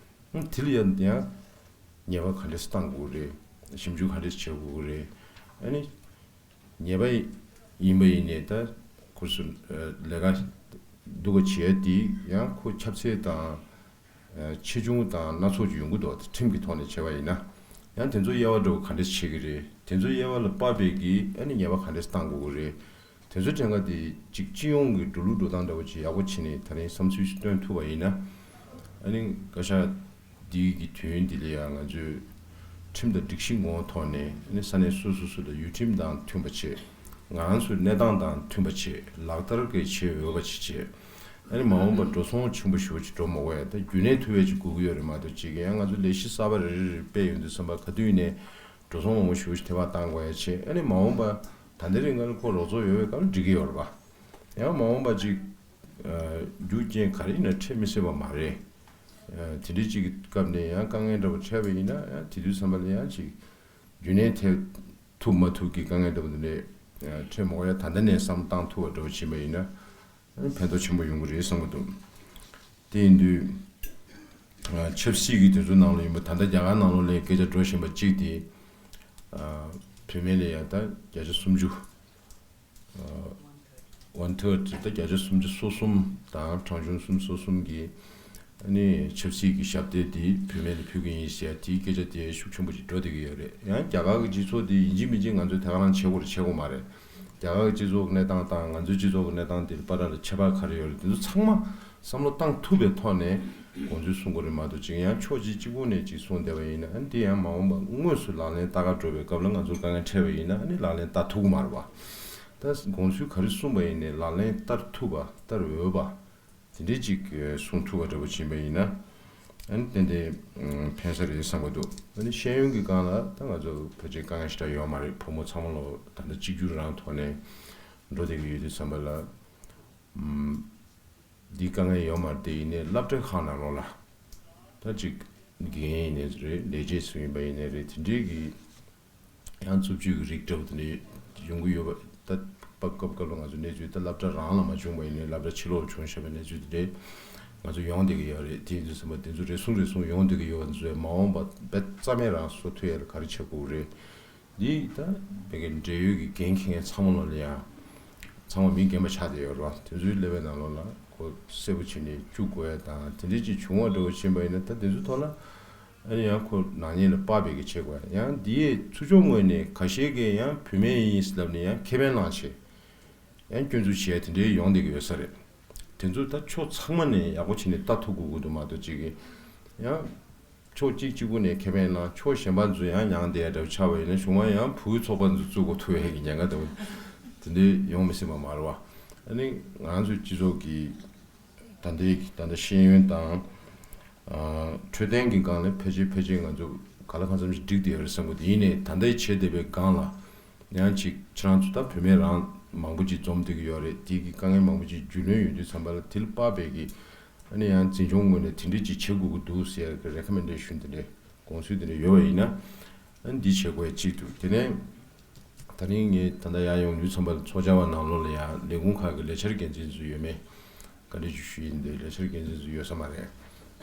ན། དེ་ལ་ཡང་ཡང་ཉེས་པ་ག་འདྲས་བཏང་དགོས་རེད། ཞིབ་འཇུག་ག་འདྲས་བྱེད་དགོས་རེད། ཨ་ནི་ཉེས་པ་ཡིན་པ་ཡིན་ནའི་ད་ཁོ་ཚོ་ལས་ཀ་སྡུག་པ་བྱེད་ཡ་དེ་ཡང་ཁོ་ཁྱབ་ཚད་དང་ཆེ་ཆུང་དང་སྣ་ཚོགས་ཅིག་ཡོང་གི་འདུག་ཁྲིམས་ཀྱི་ཐོག་ནས་བྱས་པ་ཡིན་ན། ཡང་དེ་ཚོ་དབྱེ་བ་འདྲ་བོ་ག་འདྲས་བྱེད་ཀྱི་རེད། དེ་ཚོ་དབྱེ་བ་ལ་དཔག་པའི་གི་ཨ་ནི་ཉེས་པ་ག་འདྲས་བཏང་དགོས་ཀྱི་རེད། དེ་ཚོའི་གྲངས་ཀ་དེ་གཅིག་སྤྱི་ཡོངས་ཀྱི་འགྲོ་ལུགས་འགྲོ་སྟངས་འདྲ་བོ་ཅིག་ཡག་པོ་བྱས་ནས་ད་རིང་བསམ་ཚུལ་ཞིག་བཏོན་ཐུབ་པ་ཡིན་ན། ཨ་ནི་བཀའ་ཤག་འདི་གི་དུས་ཡུན་འདི་ལ་ཡང་ང་ཚོས་ཁྲིམས་དང་སྒྲིག་གཞི་ངོ་བོ་ཐོག་ནས་ཨ་ནི་ས་གནས་སོ་སོ་སོ་ལ་ཡུལ་ཁྲིམས་དང་མཐུན་པ་བྱེད། ང་རང་ཚོའི་གནས་སྟངས་དང་མཐུན་པ་བྱེད། ལག་བསྟར་གྱི་བྱེད་འོས་པ་ཅིག་བྱེད། ཨ་ནི་མ་འོངས་པར་འགྲོ་སོང་ཆེན་པོ་ཞེ་པོ་ཅིག་འགྲོ་མ་དགོས་ཡ། ད་རྒྱུན་གནས་ཐུབ་ཡ་ཅིག་དགོས་ཀྱི་ཡོད་རེད་མ་གཏོགས། ཅིག་ཡང་ང་ཚོ་ལས་གཞི་གསར་པ་རེ་རེ་རེ་སྤེལ་ཡོང་དུས་ཙམ་པ་ག་དུས་ནས་འགྲོ་སོང་མང་པོ་ཞེ་པོ་ཅིག་ཐེ་བ་བཏང་དགོས་ཡ་བྱེད། ཨ་ནི་མ་འོངས་པ་ད་ལྟའི་རིང་ང་ལ་ཁོ་རོགས་ཚོགས་ཡོད་པའི་སྐབས་ལ་འགྲིག་གི་ཡོད་རེད་པ། ཡང་མ་འོངས་པ་ཅིག་རྒྱུ་རྐྱེན་ག་རེ་ཡིན་ན་འཕྲད་མི་སྲིད་པ་མ་རེད། དེ་འདྲའི་ཅིག་གི་སྐབས་ནས་ཡང་དཀའ་ངལ་འདྲ་པོ་འཕྲད་པ་ཡིན་ན། ཡང་དེ་དུས་ཙམ་པ་ལ་ཡང་ཅིག་རྒྱུན་གནས་ཐེབས་ཐུབ་མ་ཐུབ་ཀྱི་དཀའ་ངལ་འདྲ་པོ་འདི་འདྲས་འཕྲད་མ་དགོས་ཡ། ད་ལྟ་ནས་བསམ་བློ་བཏང་ཐུབ་པ་འདྲ་པོ་བྱེད་པ་ཡིན་ན། ཕན་ཐོགས་ཆེན་པོ་ཡོང་གི་རེད་བསམ་གྱི་འདུག་དེ་ཡིན་དུས་ཆབ་སྲིད་ཀྱི་དེ་ཚོའི་ནང་ལ་ཡིན་པ། ད་ལྟ་རྒྱ་གར་ནང་ལོགས་ལ་སྐད་ཆ་འགྲོ་བཞིན་པ་གཅིག་དེ། བུད་མེད་ལ་ཡ་ད་བརྒྱ་ཆ་སུམ་ཅུ། one third ད་བརྒྱ་ཆ་སུམ་ཅུ་སོ་གསུམ་དང་གྲངས་ཆུང་གསུམ་སོ་གསུམ་གྱི་ཨ་ནི་ཆབ་སྲིད་ཀྱི་ཞབས་སྟེགས་དེ་བུད་མེད་ལ་ཕུལ་གྱི་ཡིན་ཟེར་ཡ་དེའི་སྐད་ཆ་དེ་ཤུགས་ཆེན་པོ་ཅིག་འགྲོ་བསྡད་ཀྱི་ཡོད་རེད། ཡང་རྒྱ་གར་གྱི་སྤྱི་ཚོགས་དེ་ཡིན་གཅིག་མིན་གཅིག་ང་ཚོས་དེ་ག་རང་བྱེད་དགོས་རེད་བྱེད་དགོས་མ་རེད། རྒྱ་གར་གྱི་སྤྱི་ཚོགས་ཀྱི་གནས་སྟངས་དང་ང་ཚོའི་སྤྱི་ཚོགས་ཀྱི་གནས་སྟངས་དེ་བར་ལ་ཁྱད་པར་ག་རེ་ཡོད་རེད། དེ་ཚོ་ཚང་མ་བསམ་བློ་བཏང་ཐུབ་པའི་ཐོག་ནས་དགོངས་ཚུལ་གསུང་དགོས་རེད་མ་གཏོགས། ཅིག་ཡང་ཕྱོགས་གཅིག་གཅིག་པུ་ནས་ཅིག་གསུངས་བསྡད་པ་ཡིན་ན། ཨ་ནི་དེ་ཡང་མ་འོངས་པ་དངོས་སུ་ལག་ལེན་བསྟར་ག་འགྲོ་བའི་སྐབས་ལ་ང་ཚོར་དཀའ་ངལ་འཕྲད་པ་ཡིན་ན། ཨ་ནི་ལག་ལེན་བསྟར་ཐུབ་ཀྱི་མ་རེད་པ། ད་དགོངས་ཚུལ་ག་རེ་གསུངས་པ་ཡིན་ནའི་ལག་ལེན་བསྟར་ཐུབ་པ། བསྟར་འོས་པ་དེ་འདྲའི་ཅིག་གསུང་ཐུབ་པ་འདྲ་པོ་ཕྱིན་པ་ཡིན་ན། ཨ་ནི་ཏན་ཏན་ཕན་ས་རེད་བསམ་གྱི་འདུག་ཨ་ནི་ཤེས་ཡོན་གྱི་སྒང་ལ་ད་ང་ཚོ་ཕལ་ཆེར་དཀའ་ངལ་ཞེ་དྲག་ཡོད་མ་རེད། བུ་མོ་ཚང་མ་ལོ་ད་ལྟ་གཅིག་གྱུར་རང་ཐོག་ནས་འགྲོ་བསྡད་ཀྱི་ཡོད་དུས་ཙམ་པ་ལ། འདི་དཀའ་ངལ་ཡོད་མ་རེད། དེ་ཡིན་ནའི་སློབ་གྲྭ་ཁག་ནང་ལོགས་ལ་ད་ཅིག་དགེ་རྒན་ཡིན་ནའི་རེད། ལས་བྱེད་ཚོ་ཡིན་པ་ཡིན་ནའི་རེད། དེ་འདྲའི་གི་ཡང་རྩུབ་སྤྱོད་ཀྱི་རིགས་འདྲ་བོ་དེ་འདྲ་ཡོང་གི་ཡོད་པ། ད་སྐབས་སྐབས་སྐབས་ལ་ང་ཚོ་གནས་ཚུལ་ད་སློབ་གྲྭ་རང་ལ་མ་བྱུང་བ་ཡིན་ནའི་སློབ་གྲྭ་ཕྱི་ལོགས་བྱུང་བཞག་པའི་གནས་ཚུལ་དེ་འདྲ་ང་ཚོ་ཡོང་བསྡད་ཀྱི་ཡོད་རེད། དེ་ཡིན་དུས་ཙམ་པ་དེ་ཚོ་རེ་ཟུང་རེ་ཟུང་ཡོང་བསྡད་ཀྱི་ཡོད་པ་ཚོས་མ་འོངས་པ་རྦད་རྩ་མེད་རང་བཟོ་ཐུབ་ཡ་ལ་ག་རེ་བྱེད་དགོས་རེད། འདི་ད་བོད་ཀྱི་འབྲེལ་ཡོད་ཀྱི་འགན་འཁྱེར་མཁན་ཚང་མ་ལོ་ལ་ཡང་ཚང་མ་མི་རྒན་པ་ཆགས་བསྡད་ཡོད་རེད་བ། དེ་ཚོའི་ཀླད་པའི་ནང་ལོགས་ལ་ཁོ་གསལ་པོ་བྱས་ནས་བཅུག་དགོས་ཡ་དང་། དེ་འདྲ་ཅིག་བྱུང་བ་འདྲ་བོ་ཕྱིན་པ་ཡིན་ན་ད་དེ་ཚོའི་ཐོག་ལ་ཨ་ནི་ཡང་ཁོ་ནག་ཉེས་ལ་དཔག་པའི་གི་བྱེད་དགོས་ཡ། ཡང་འདི་ཡས་ཚུར་ཕྱོགས་ངོས་ནས་ཁ་ཤས་ཀྱིས་ཡང་བུད་མེད་ཡིན་ལབ་ནས་ཡང་ཁེ་ཕན་བླངས་བྱས་ཡང་སྐྱོན་འཛུགས་བྱས་དེ་འདྲའི་ཡོང་བསྡད་ཀྱི་ཡོད་ས་རེད། དེ་ཚོ་ད་ཕྱོགས་ཚང་མ་ནས་ཡག་པོ་བྱས་ནས་ལྟ་ཐུབ་དགོས་ཀྱི་འདུག་མ་གཏོགས་ཅིག་གིས་ཡང་ཕྱོགས་གཅིག་གཅིག་པུ་ནས་ཁེ་ཕན་བླངས། ཕྱོགས་གཞན་པ་ཚོ་ཡང་མྱངས་བསྡད་ཡ་འདྲ་བོ་ཆགས་པ་ཡིན་ན་གཞུག་མ་ཡང་བུའི་ཚོགས་པ་ཚོ་བཙུགས་དགོས་ཐུག་ཡ་གི་ཉེན་ཁ་འདྲ་བོ་དེ་འདྲའི་ཡོང་མི་སྲིད་པ་མ་རེད་བ། ཨ་ནི་ང་རང་ཚོའི་སྤྱི་ཚོགས་ཀྱི་ད་ལྟའི་ད་ལྟ་ཤེས་ཡོན་དང་ཨ་འཕྲོད་བསྟེན་གྱི་སྒང་ལ་ཕལ་ཆེར་ཕལ་ཆེར་ང་ཚོ་ག་ལ་གང་འཚམ་ཞིག་འགྲིག་བསྡད་ཡོད་རེད་བསམ་གྱི་འདུག་ཡིན་ནའི་ད་ལྟའི་བྱེད་བསྡད་པའི་སྒང་ལ་ཡང་ཅིག་ཁྱེད་རང་ཚོ་ད་བུད་མེད་རང་མང་པོ་ཅིག་འཛོམས་བསྡད་ཀྱི་ཡོད་རེད། དེ་གི་དཀའ་ངལ་མང་པོ་ཅིག་རྒྱུས་ལོན་ཡོང་དུས་ཙམ་པ་ལ་དེ་ལ་དཔག་པའི་གི་ཨ་ནི་ཡང་འཛིན་སྐྱོང་ངོས་ནས་དེ་འདྲ་ཅིག་བྱེད་དགོས་ཀྱི་འདུག་ཟེར་ཡ་གི་རེ་ཁོ་མེན་ཌེ་ཤན་དེ་འདྲ་དགོངས་ཚུལ་དེ་འདྲ་ཡོད་པ་ཡིན་ན། ཨ་ནི་འདི་བྱེད་དགོས་ཡ་གཅིག་འདུག་དེ་ནས་ད་རིང་ངས་ད་ལྟ་ཡར་ཡོང་དུས་ཙམ་པ་ལ་ཚོགས་བཅར་བ་ནང་ལོགས་ལ་ཡང་ལས་ཁུངས་ཁག་གི་ལས་འཆར་འགན་འཛིན་ཚོ་ཡོད་མེད་བཀའ་འདྲི་ཅིག་ཞུ་ཡིན། དེ་ལས་འཆར་འགན་འཛིན་ཚོ་ཡོད་ས་མ་རེད།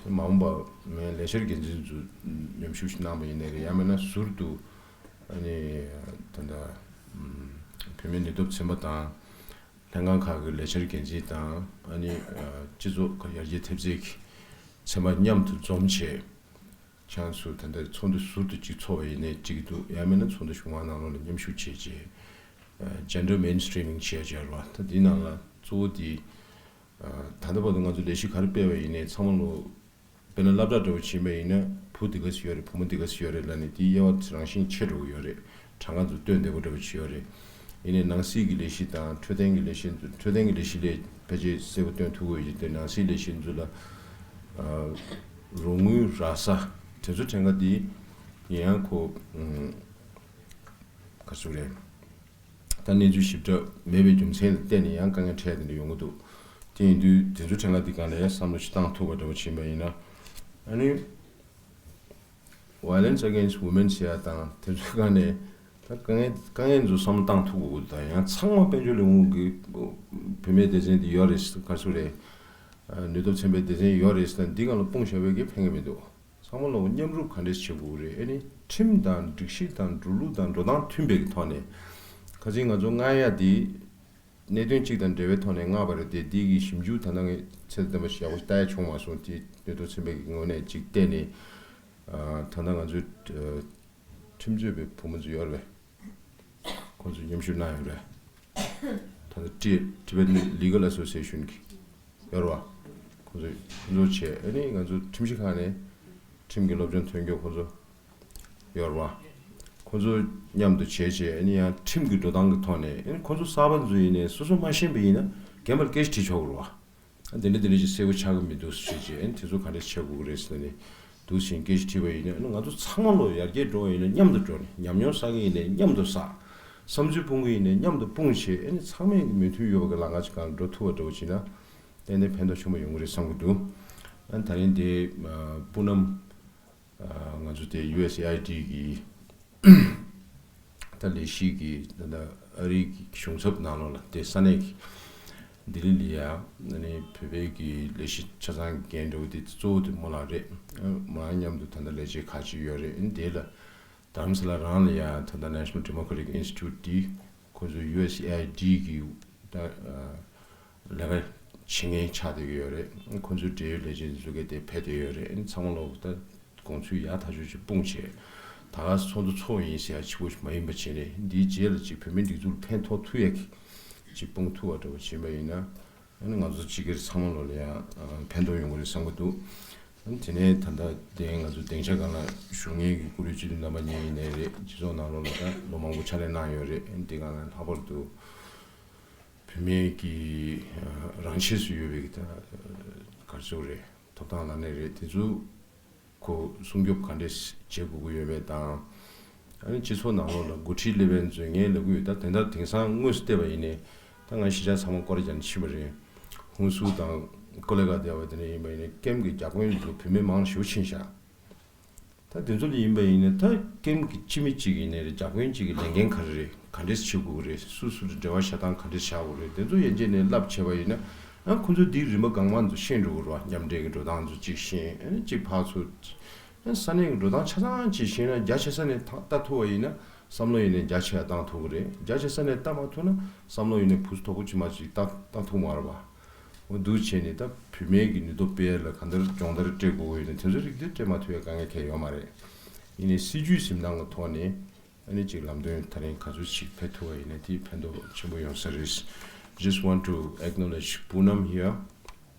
མ་འོངས་པ་ངས་ལས་འཆར་འགན་འཛིན་ཚོ་མཉམ་ཞུགས་ཤིག་གནང་པ་ཡིན་ནའི་རེད། ཡང་མིན་ན་ཟུར་དུ་ཨ་ནི་ད་ལྟ་བུད་མེད་ནུས་སྟོབས་ཚན་པ་དང་ལྷན་ཁང་ཁག་གི་ལས་འཆར་འགན་འཛིན་དང་། ཨ་ནི་སྤྱི་ཚོགས་ཡར་རྒྱས་ཐེབས་རྩའི་གི་ཚན་པ་མཉམ་དུ་འཛོམས་བྱས། ཁྱེད་ཚོ་ད་ལྟ་ཚོགས་འདུ་ཟུར་དུ་གཅིག་ཚོགས་པ་ཡིན་ནའི་འགྲིག་གི་འདུག་ཡང་མིན་ན་ཚོགས་འདུ་གཞུང་མང་ནང་ལོགས་ལ་མཉམ་ཞུགས་བྱས་རྗེས་ཇེན་ཌར་མེན་སི་ཊི་རི་མིང་བྱས་བྱས་ར་བ། ད་འདི་ནང་ལ་གཙོ་བོ་འདི་ད་ལྟ་བར་དུ་ང་ཚོ་ལས་གཞི་ག་རེ་སྤེལ་བ་ཡིན་ནའི་ཚང་མ་ལོ་དཔེར་ན་སློབ་གྲྭ་འདྲ་བོ་ཕྱིན་པ་ཡིན་ན་བུ་འདི་ག་ཚོད་ཡོད་རེད། བུ་མོ་འདི་ག་ཚོད་ཡོད་རེད་ལབ་ནས་དེའི་དབྱེ་བ་རང་བཞིན་ཕྱེ་འགྲོ་གི་ཡོད་རེད། གྲངས་ཀ་ཚོ་སྟོན་བདེ་པོ་འདྲ་བོ་ཅིག་ཡོད་རེད། ཡིན་ནའི་ནང་སྲིད་ཀྱི་ལས་གཞི་དང་འཕྲོད་བསྟེན་གྱི་ལས་གཞི་ཚོ། འཕྲོད་བསྟེན་གྱི་ལས་གཞི་ལས་ཕལ་ཆེར་གསལ་པོ་སྟོན་ཐུབ་ཀྱི་ཡོད་དེ། ནང་སྲིད་ལས་གཞི་ཚོ་ལ་རོགས་དངུལ་རག་ས་དེ་ཚོ་གྲངས་ཀ་དེ་ཡང་ཁོ་ག་ཚོད་རེད། ད་གནས་ཚུལ་ཞིབ་ཕྲ་མེད་པའི་རྒྱུ་མཚན་ལ་བརྟེན་ནས་ཡང་དཀའ་ངལ་འཕྲད་དེ་འདྲ་ཡོང་གི་འདུག་དེ་ཡིན་དུས་དེ་ཚོ་གྲངས་ཀ་དེ་སྒང་ལ་ཡང་བསམ་བློ་ཞིག་བཏང་ཐུབ་པ་འདྲ་བོ་ཕྱིན་པ་ཡིན་ན། ཨ་ནི་Violence Against Women ཟེར་ཡ་དང་དེ་ཚོའི་སྒང་ནས་ ད་དཀའ་ངལ་དཀའ་ངལ་ཚོ་བསམ་བློ་བཏང་ཐུབ་དགོས་ཀྱི་འདུག་ད་ཡང་ཚང་མ་དཔལ་འབྱོར་ལས་ཁུངས་ཀྱི་བུད་མེད་སྡེ་ཚན་དེ་ཡོད་རེད། ག་ཚོད་རེད། ནུས་སྟོབས་ཚན་པའི་སྡེ་ཚན་ཡོད་རེད་ཟེར་ན་འདི་སྒང་ལ་དཔུང་བཞག་པའི་གི་ཕན་གི་མི་འདུག་ཚང་མ་ལོག་མཉམ་རུབ་ག་འདྲས་བྱེད་དགོས་རེད། ཨ་ནི་ཁྲིམས་དང་སྒྲིག་གཞི་དང་འགྲོ་ལུགས་དང་འགྲོ་སྟངས་མཐུན་པའི་གི་ཐོག་ནས། ཁ་སང་ང་ཚོ་མངགས་ཡ་འདི་གནད་དོན་གཅིག་དང་འབྲེལ་བའི་ཐོག་ནས་མངགས་པ་རེད་དེ། འདི་གི་ཞིབ་འཇུག་ད་ལྟ་ངས་ཚད་ལྡན་པ་ཞིག་ཡག་པོ་ཞིག་ལྟ་ཡ་བྱུང་མ་སོང་། དེ་ནུས་སྟོབས་ཚན་པའི་གི་ངོས་ནས་གཅིག་བལྟས་ནས། ད་ལྟ་ང་ཚོའི་ཁྲིམས་རྩོད་པའི་བུ་མོ་ཚོ་ཡོད་རེད་པས། ཁོང་ཚོས་མཉམ་ཞུགས་གནང་ཡོད་རེད། ད་ལྟ་ཊི་Tibet Legal Association གི་ཡོད་རེད་པ། ཁོང་ཚོས་ཁོང་ཚོ་བྱས། ཨ་ནི་ང་ཚོ་ཁྲིམས་ཞིབ་ཁང་ནས་ཁྲིམས་ཀྱི་སློབ་སྦྱོང་ཐོན་རྒྱུ་ཁོང་ཚོ་ཡོད་རེད་པ། ཁོང་ཚོ་མཉམ་དུ་བྱས་བྱས། ཨ་ནི་ཡང་ཁྲིམས་ཀྱི་འགྲོ་སྟངས་ཀྱི་ཐོག་ནས། ཨ་ནི་ཁོང་ཚོ་གསར་པ་ཚོ་ཡིན་ནའི་སོ་སོ་མ་ཤེས་པ་ཡིན་ན་རྒན་པར་སྐད་ཆ་དྲིས་ཆོག་གི་རེད་པ། ཨ་དེ་འདྲ་དེ་འདྲ་ཅིག་གསལ་པོ་ཆགས་ཀྱི་མི་འདུག་ཟེར་བྱས། ཨ་ནི་དེ་ཚོ་ག་འདྲ་བྱེད་དགོས་ཀྱི་རེད་ཟེར་ནས་འདུག་ཟེར་སྐད་ཆ་དྲིས་པ་ཡིན་ན། ཨ་ནི་ང་ཚོ་ཚང་མ་ལོ་ཡར་རྒྱས་འགྲོ་བ་ཡིན་ན་མཉམ་དུ་འགྲོ་ནས། ཉམས་མྱོང་བསགས་ཀྱི་ཡིན་ནའི་མཉམ་དུ་བསགས། བསམ་ཚུལ་སྤུངས་ཀྱི་ཡིན་ནའི་མཉམ་དུ་སྤུངས་བྱས། ཨ་ནི་ཚང་མས་མོས་མཐུན་ཡོད་པ་གི་ལམ་ཁ་ཅིག་སྒང་འགྲོ་ཐུབ་པ་འདྲ་བོ་བྱས་ན་ཏན་ཏན་ཕན་ཐོགས་ཆེན་པོ་ཡོང་གི་རེད་བསམ་གྱི་འདུག་ཨ་ནི་ད་རིང་འདི་སྤུ་ནམ་ང་ཚོ་དེ་ཡུ་ཨེས་ཨེ་ཨའི་ཌི་གི་ད་ལས་གཞི་གི་ད་ལྟ་ཨ་རིའི་གི་གཞུང་ཚབ་ནང་ལོགས་ལ་དེ་ས་གནས་ཀྱི་ལྡི་ལི་ལ་ཡ་ཨ་ནི་བོད་པའི་གི་ལས་གཞི་ཆ་ཚང་གི་འགན་འདྲ་བོ་དེ་གཙོ་བོ་དེ་མོ་ལགས་རེད། མོ་ལགས་མཉམ་དུ་ད་ལྟ་ལས་བྱེད་ཁག་ཅིག་ཡོད་རེད། ཨ་ནི་དེ་ལ་རྡ་རམ་ས་ལ་རང་ལ་ཡ་ད་ལྟ་National Democratic Institute དེ་ཁོ་ཚོ་ཡུ་ཨེས་ཨེ་ཨའི་ཌི་གི་ད་ལས་ཀ་བྱེད་མཁན་ཆགས་བསྡད་ཀྱི་ཡོད་རེད། ཁོ་ཚོའི་འབྲེལ་ཡོད་ལས་བྱེད་འཛུལ་མཁན་དེ་ཕེབས་བསྡད་ཡོད་རེད། ཚང་མ་ལོག་ད་དགོངས་ཚུལ་ཡག་ཐག་ཆོད་ཅིག་སྤུངས་བྱས། ད་ག་ཚོགས་འདུ་ཚོགས་ཡིན་ཟེར་ཡ་ཆེ་བོ་ཞིག་མ་ཡིན་པ་བྱས་ནས། འདིའི་རྗེས་ལ་ཅིག་བོད་མིའི་སྒྲིག་འཛུགས་ལ་ཕན་ཐོགས་ཐུབ་ཡ་གི་ཅིག་སྤུངས་ཐུབ་པ་འདྲ་བོ་བྱས་པ་ཡིན་ན། ཨ་ནི་ང་ཚོ་སྤྱི་སྒེར་ཚང་མ་ལོག་ལ་ཡང་ཕན་ཐོགས་ཡོང་གི་རེད་བསམ་གྱི་འདུག་ཨ་ནི་དེ་ནས་ད་ལྟ་དེ་ང་ཚོ་སྡིངས་ཆ་སྒང་ལ་བཞུགས་མཁན་གྱི་བཀུར་འོས་སྤྱི་འཐུས་རྣམ་པ་གཉིས་ཡིན་ནའི་རེད། སྤྱི་ཚོགས་ནང་ལོགས་ལ་ད་ལོ་མང་པོ་ཕྱག་ལས་གནང་ཡོད་རེད། ཨ་ནི་དེ་སྒང་ལ་ལྷག་པར་དུ་བུད་མེད་ཀྱི་རང་ཆས་སུ་ཡོད་པའི་ད་ག་རེ་ཟེར་དགོས་རེད། ཐོབ་ཐང་ལབ་ནའི་རེད། དེ་ཚོ་ཁོ་སྲུང་སྐྱོབ་ག་འདྲས་བྱེད་དགོས་ཀྱི་ཡོད་མེད་དང་། ཨ་ནི་སྤྱི་ཚོགས་ནང་ལོགས་ལ་འགོ་ཁྲིད་སླེབས་པའི་མཛོད་ངས་ལབ་ཀྱི་ཡོད། ད་དེ་འདྲ་དེང་སང་དངོས་སུ་བལྟས་པ་ཡིན་ནའི་ད་ང་གཞིས་ཆགས་ཚང་མ་སྐོར་རྒྱག་ནས་ཕྱིན་པ་རེད། ཧུན་སུར་དང་ཀོ་ལེ་གྷལ་དེ་བ་དེ་འདྲ་ཡིན་པ་ཡིན་ནའི་ཀེམ་གྱི་བརྒྱ་དཔོན་ཚོ་བུད་མེད་མང་ཤོས་ཕྱིན་བཞག་ད་དེ་ཚོ་ལ་ཡིན་པ་ཡིན་ནའི་ད་ཀེམ་གྱི་སྤྱི་མི་གཅིག་ཡིན་ནའི་རེད། བརྒྱ་དཔོན་གཅིག་གི་ལས་འགན་ག་རེ་རེད། ག་འདྲས་བྱེད་དགོས་ཀྱི་རེད། སུ་སུ་དང་འབྲེལ་བ་བཞག་སྟངས་ག་འདྲས་བྱ་དགོས་རེད། དེ་ཚོ་ཡན་ཆད་ནས་བསླབ་བྱས་པ་ཡིན་ན། ཨ་ཁོ་ཚོས་འདིའི་རིམ་པ་གང་མང་ཚོ་ཤེས་འགྲོ་གི་རེད་བ། མཉམ་འབྲེལ་གྱི་འགྲོ་སྟངས་ཚོ་གཅིག་ཤེས། ཨ་ནི་གཅིག་ཕར་ཚུར། ཨ་ས་གནས་ཀྱི་འགྲོ་སྟངས་ཆ་ཚང་གཅིག་ཤེས་ན། རྒྱ་ཆེ་ས་ནས་ལྟ་ལྟ་ཐུབ་པ་ཡིན་ན་བསམ་བློ་ཡིན་ནའི་རྒྱ་ཆེ་ཡ་བཏང་ཐུབ་ཀྱི་རེད། རྒྱ་ཆེ་ས་ནས་ལྟ་མ་ཐུབ་ན་བསམ་བློ་ཡིན་ནའི་བུ་སུ་དོ་པོ་ཅིག་མ་ཅིག་བཏང་བཏང་ཐུབ་མ་རེད་བ། འོ་འདུག་བྱས་ནས་ད་བུད་མེད་ཀྱི་ནུས་སྟོབས་སྤེལ་ཡ་ལ་གང་ལྟར་སྦྱོང་བརྡར་སྤྲད་དགོས་ཀྱི་ཡོད་ན། དེ་ཚོ་རིགས་དེ་སྤྲད་མ་ཐུབ་ཡ་དཀའ་ངལ་གང་ཡང་ཡོད་མ་རེད། ཡིན་ནའི་སྲིད་ཇུས་འཛིན་སྟངས་ཀྱི་ཐོག་ནས་ཨ་ནི་ཅིག་ལམ་སྟོན་ད་རིང་ག་ཚོད་ཅིག་ཕེབས་ཐུབ་པ་ཡིན་ན་དེ་ཕན་ཐོགས་ཆེན་པོ་ཡོང་ས་རེད། Just want to acknowledge Poonam here.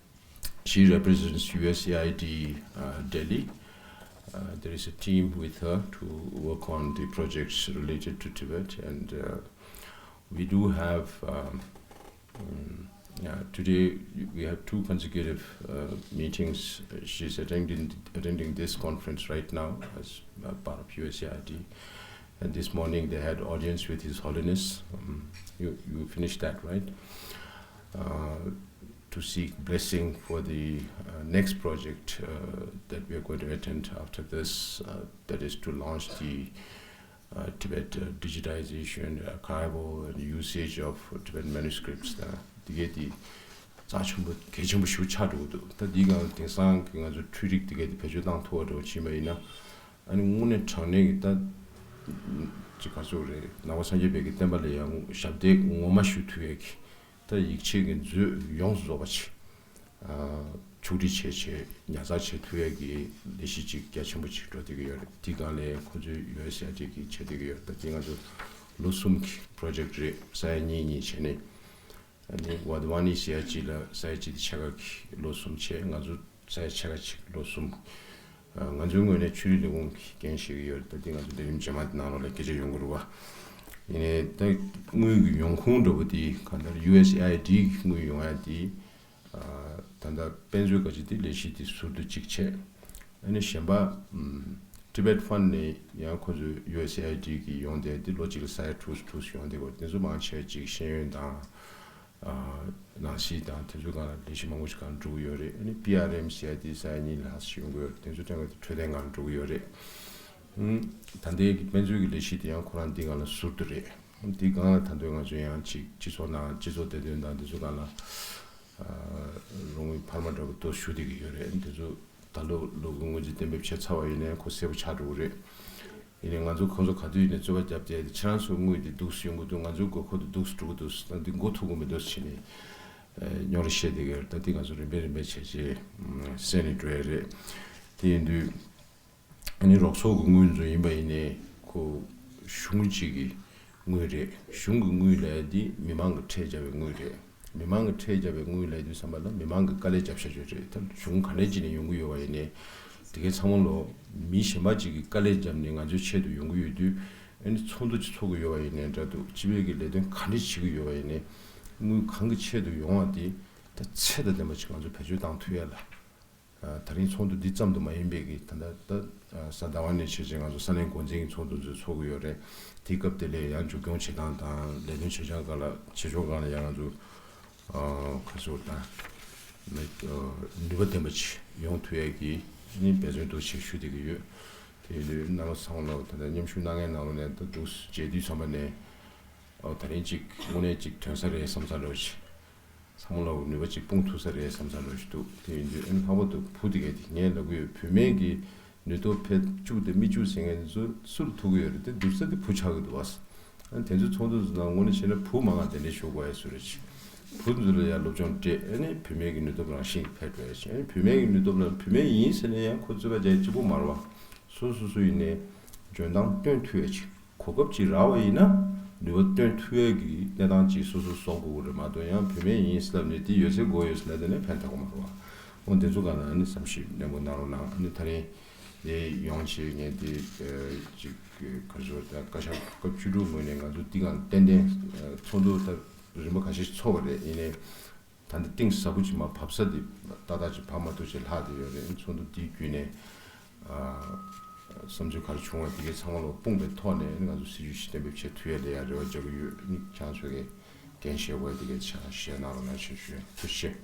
She represents U S A I D, uh, Delhi. Uh, there is a team with her to work on the projects related to Tibet, and uh, we do have um, Mm, yeah, today we have two consecutive uh, meetings. Uh, She's attending attending this conference right now as uh, part of U S A I D, and this morning they had audience with His Holiness. Um, you you finished that, right? Uh, to seek blessing for the uh, next project uh, that we are going to attend after this, uh, that is to launch the uh, Tibet uh, digitization, archival and usage of Tibetan manuscripts. ད་དེ་གས་དེ་རྩ་ཆེན་པོ་གལ་ཆེན་པོ་ཞེ་པོ་ཆགས་འགྲོ་གི་འདུག་ད་འདི་གང་དེང་སང་གི་ང་ཚོ་འཕྲུལ་རིག་དེ་གས་དེ་བེད་སྤྱོད་བཏང་ཐུབ་པ་འདྲ་བོ་ཕྱིན་པ་ཡིན་ན། ཨ་ནི་དངོས་གནས་དྲང་གནས་ཀྱི་ད་ཅིག་ག་ཚོད་རེད། ནང་པ་སངས་རྒྱས་པའི་གི་བསྟན་པ་ལ་ཡང་ཞབས་འདེགས་ངོ་མ་ཞུ་ཐུབ་ཡ་གི་ད་ཡིག་ཆའི་གི་མཛོད་ཡོངས་སུ་རྫོགས་པ་ཅིག་ཨ་ཕྱོགས་སྒྲིག་བྱས་བྱས་ཉར་ཚགས་བྱེད་ཐུབ་ཡས་ཀྱི་ལས་གཞི་ཅིག་རྒྱ་ཆེན་པོ་ཅིག་འགྲོ་བསྡད་ཀྱི་ཡོད་རེད། དེ་སྒང་ལ་ཁོ་ཚོས་ཡོད་ཟེར་ཡ་ཅིག་གིས་བྱེད་བསྡད་ཀྱི་ཡོད་རེད། ད་དེ་ང་ཚོ་ལོ་གསུམ་གྱི་པྲོ་ཇེག་རེད། ས་ཡ་གཉིས་གཉིས་བྱས་ནས། ཨ་ནི་ཝཱ་དྷ་ཝཱ་ནི་ཟེར་ཡ་ཅིག་ལ་ས་ཡ་གཅིག་དེ་ཕྱེད་ཀ་གི་ལོ་གསུམ་བྱས། ང་ཚོ་ས་ཡ་ཕྱེད་ཀ་ཅིག་ལོ་གསུམ། ཨ་ང་ཚོའི་ངོས་ནས་ཆོས་རིག་ལས་ཁུངས་ཀྱི་འགན་བཞེས་ཀྱི་ཡོད་རེད། ད་དེ་ང་ཚོ་ལས་རིམ་རྗེས་མ་དེ་ནང་ལོགས་ལ་སྐད་ཆ་ཡོང་གི་རེད་བ། ཡིན་ནའི་ད་དངུལ་གྱི་ཡོང་ཁུངས་འདྲ་པོ་དེ་གང་ལྟར་ཡུ་ཨེས་ཨེ་ཨའི་ཌི་གི་དངུལ་ཡོང་ཡ་དེ། ད་ལྟ་དཔེ་མཛོད་ག་ཅིག་དེ་ལས་གཞི་དེ་ཟུར་དུ་གཅིག་བྱས། ཨ་ནི་གཞན་པ་Tibet Fund ནས་ཡང་ཁོ་ཚོས་ཡུ་ཨེས་ཨེ་ཨའི་ཌི་གི་ཡོང་བསྡད་དེ་ལོ་གཅིག་ལ་ས་ཡ་དྲུག་དྲུག་ཡོང་བསྡད་ཀྱི་ཡོད་རེད། དེ་ཚོ་མང་ཆེ་བ་ཅིག་ཤེས་ཡོན་དང་ནང་སྲིད་དང་དེ་ཚོའི་སྒང་ལ་ལས་གཞི་མང་པོ་ཞིག་སྒང་འགྲོ་གི་ཡོད་རེད། ཨ་ནི་པི་ཨར་ཨེམ་ཟེར་ཡ་དེ་ས་ཡ་གཉིས་ལྷག་ཞིག་ཡོང་གི་ཡོད་རེད། དེ་ཚོ་ཐད་ཀར་དུ་འཕྲོད་བསྟེན་སྒང་འགྲོ་གི་ཡོད་རེད། ད་ལྟའི་གི་དཔེ་མཛོད་ཀྱི་ལས་གཞི་དེ་ཡང་ཁོ་རང་འདི་སྒང་ལ་ཟུར་དུ་རེད། འདི་སྒང་ལ་ད་དུང་ང་ཚོ་ཡང་ཅིག་སྤྱི་ཚོགས་ནང་སྤྱི་ཚོགས་བདེ་དོན་དང་འདི་ཚོ་སྒང་ལ་རོགས་དངུལ་འཕར་མ་འདྲ་པོ་ཏོག་ཞུ་བསྡད་ཀྱི་ཡོད་རེད། འདི་ཚོ་ད་ལོ་ལོ་དགུ་སྔོན་རྩིས་གཏན་འབེབས་བྱས་ཚར་བ་ཡིན་ནའི་ཁོ་གསལ་པོ་ཆགས་འགྲོ་གི་རེད། ཡིན་ནའི་ང་ཚོ་ཁོང་ཚོ་ག་དུས་ཡིན་ནའི་རྩོད་པ་རྒྱབ་བསྡད་དེ་ཁྱེད་རང་ཚོ་དངུལ་དེ་འདུག་སེ་ཡོང་གི་འདུག་ང་ཚོའི་དགོས་མཁོ་དེ་འདུག་སེ་འགྲོ་གི་འདུག་ད་འདི་མགོ་ཐུག་གི་མི་འདུག་ཟེར་ནས་རྙོག་དྲ་བཤད་བསྡད་ཀྱི་ཡོད་རེད། ད་འདི་ང་ཚོ་རིམ་པས་རིམ་པས་བྱས་རྗེས་སེལ་ནས་འགྲོ་ཡ་རེད། དེ་ཡིན་དུས། ཨ་ནི་རོགས་ཚོགས་ཀྱི་དངུལ་ཚོ་ཡིན་པ་ཡིན་ནའི་ཁོ་གཞུང་གཅིག་གི་དངུལ་རེད། གཞུང་གི་དངུལ་ལབ་ཡ་འདི་མི་མང་གི་ཁྲལ་བརྒྱབ་པའི་དངུལ་རེད། མི་མང་གི་ཁྲལ་བརྒྱབ་པའི་དངུལ་ལབ་དུས་ཙམ་པ་ལ་མི་མང་གི་དཀའ་ལས་བརྒྱབ་བཞག་རྒྱུ་རེད། ད་གཞུང་ག་ནས་ཅིག་ནས་ཡོང་གི་ཡོད་པ་ཡིན་ནའི་དེ་གའི་ཚང་མ་ལོ་མི་གཞན་པ་ཅིག་གིས་དཀའ་ལས་བརྒྱབ་ནས་ང་ཚོའི་ཆེད་དུ་ཡོང་གི་ཡོད་དུས། ཨ་ནི་ཚོགས་འདུ་ཅིག་ཚོགས་ཀྱི་ཡོད་པ་ཡིན་ནའི་འདྲ་འདུག་སྤྱི་པའི་གི་ལས་དོན་ག་འདྲ་བྱེད་ཀྱི་ཡོད་པ་ཡིན་ནའི་དངུལ་གང་གི་ཆེད་དུ་ཡོང་བ་དེ་ད་ཚད་དང་ལྡན་པ་ཅིག་ང་ཚོ་བེད་སྤྱོད་བཏང་ཐུབ་ཡ་ལ། ཨ། ད་རིང་ཚོགས་འདུ་འདི་ཙམ་དུ་མ་ཡིན་པའི་གི་ད་ལྟ་ད་གཟའ་ཟླ་བ་ནས་བྱས་རྗེས་ང་ཚོ་ས་གནས་འགོ་འཛིན་གྱི་ཚོགས་འདུ་ཚོ་ཚོགས་ཀྱི་ཡོད་རེད། དེའི་སྐབས་དེ་ལས་ཡང་མཇུག་སྐྱོང་བྱེད་སྟངས་དང་ལས་དོན་བྱེད་སྟངས་སྒང་ལ་བྱེད་ཕྱོགས་སྒང་ལ་ཡང་ང་ཚོ་ཨ། ག་ཚོད་དང་ནུས་པ་ལྡན་པ་ཅིག་ཡོང་ཐུབ་ཡས་ཀྱི་ནི་འབད་བརྩོན་འདུག་ཅིག་ཞུ་བསྡད་ཀྱི་ཡོད། དེ་ཡིན་དུས་རྣམ་པ་ཚང་མ་ལ་ད་ལྟ་མཉམ་ཞུགས་གནང་མཁན་ནང་ལོགས་ནས་ད་འདུག་མཇལ་དུས་ཙམ་པ་ནས་ཨོ་ད་རིང་ཅིག་དངོས་གནས་ཅིག་ཐོན་ས་རེད་བསམ་ས་འདྲ་བོ་ཅིག་ཚང་མ་ལ་ནུས་པ་ཅིག་སྤུངས་ཐུབ་ས་རེད་བསམ་ས་འདྲ་བོ་ཞིག་འདུག་དེ་ཡིན་དུས་ཨ་ནི་ལྷག་པར་དུ་བུ་དེ་གས་དེ་ངས་ལབ་ཀྱི་ཡོད། བུད་མེད་ཀྱི་ནུས་སྟོབས་ཕལ་བཅུག་དང་མི་བཅུག་ཟེར་མཁན་ཚོ་སུ་ལ་ཐུག་གི་ཡོད་རེད། དེ་བསྡུར་ས་དེ་བུ་ཆགས་ཀྱི་འདུག་བ། ཨ་ནི་དེ་ཚོའི་ཚོགས་འདུ་ཚོ་ནང་དངོས་གནས་བྱས་ན་བུ་མང་བ་དེ་འདྲའི་ཞུགས་དགོས་ཡ་བཟོ་རེད་ཅིག་བུ་ཚོ་ལ་ཡང་སློབ་སྦྱོང་སྤྲད། ཨ་ནི་བུད་མེད་ཀྱི་ནུས་སྟོབས་རང་བཞིན་གྱིས་འཕེལ་འགྲོ་ཡ་ཅིག་ཨ་ནི་བུད་མེད་ཀྱི་ནུས་སྟོབས་ལ་བུད་མེད་ཡིན་ཟེར་ནས་ཡང་ཁོ་རྩོད་པ་རྒྱག་ཡ་གཅིག་པོ་མ་རེད་བ། སོ་སོ་སོ་ཡིན་ནའི་འཇོན་ཐང་སྟོན་ཐུབ་ཡ་ཅིག་གོ་སྐབས་ཅིག་རག་པ་ཡིན་ན་ནུས་པ་སྟོན་ཐུབ་ཡས་ཀྱི་གནས་སྟངས་ཅིག་སོ་སོ་བཟོ་དགོས་ཀྱི་རེད་མ་གཏོགས། ཡང་བུད་མེད་ཡིན་ཟེར་ལབ་ནས་དེ་ཡོད་ཚད་དགོས་ཡོད་ཟེར་ལབ་དེ་ནས་ཕན་ཐོགས་ཀྱི་མ་རེད་བ། འོ་འདི་ཚོ་སྒང་ལ་ནི་བསམ་ཤེས་ནན་པོ་གནང་རོགས་གནང་། ནི་ད་རིང་འདི་ཡོང་བྱས་ངས་འདི་ཅིག་ག་ཚོད་ད་བཀའ་ཤག་སྐབས་བཅུ་དྲུག་ངོས་ནས་ང་ཚོ་འདི་སྒང་ཏན་ཏན་ཚོགས་འདུ་ད་རིམ་པ་ཁ་ཤས་ཚོགས་པ་རེད། ཡིན་ནའི། ད་འདི་གཏིང་ཟབ་པོ་ཅིག་མར་བབས་ས་འདི་ཏག་ཏག་ཅིག་བབས་མ་ཐུབ་ཅིག་ལྷག་བསྡད་ཡོད་རེད། ཚོགས་འདུ་འདིའི་བརྒྱུད་ནས་ཨ། བསམ་ཚུལ་ག་རེ་བྱུང་བ་འདི་གའི་ཚང་མ་ལ་སྤུངས་པའི་ཐོག་ནས་ང་ཚོ་སྲིད་ཇུས་ཤིག་གཏན་འབེབས་བྱེད་ཐུབ་ཡ་ལ་ཡ་རེ་བ་རྒྱག་གི་ཡོད། ནི་ཁྱེད་རང་ཚོ་གིས་འགན་བཞེས་དགོས་འདི་གའི་ཆ་བཞེས་གནང་རོགས་གནང་ཞེས་ཞུ་ཡ། ཐུགས་རྗེ་ཆེ།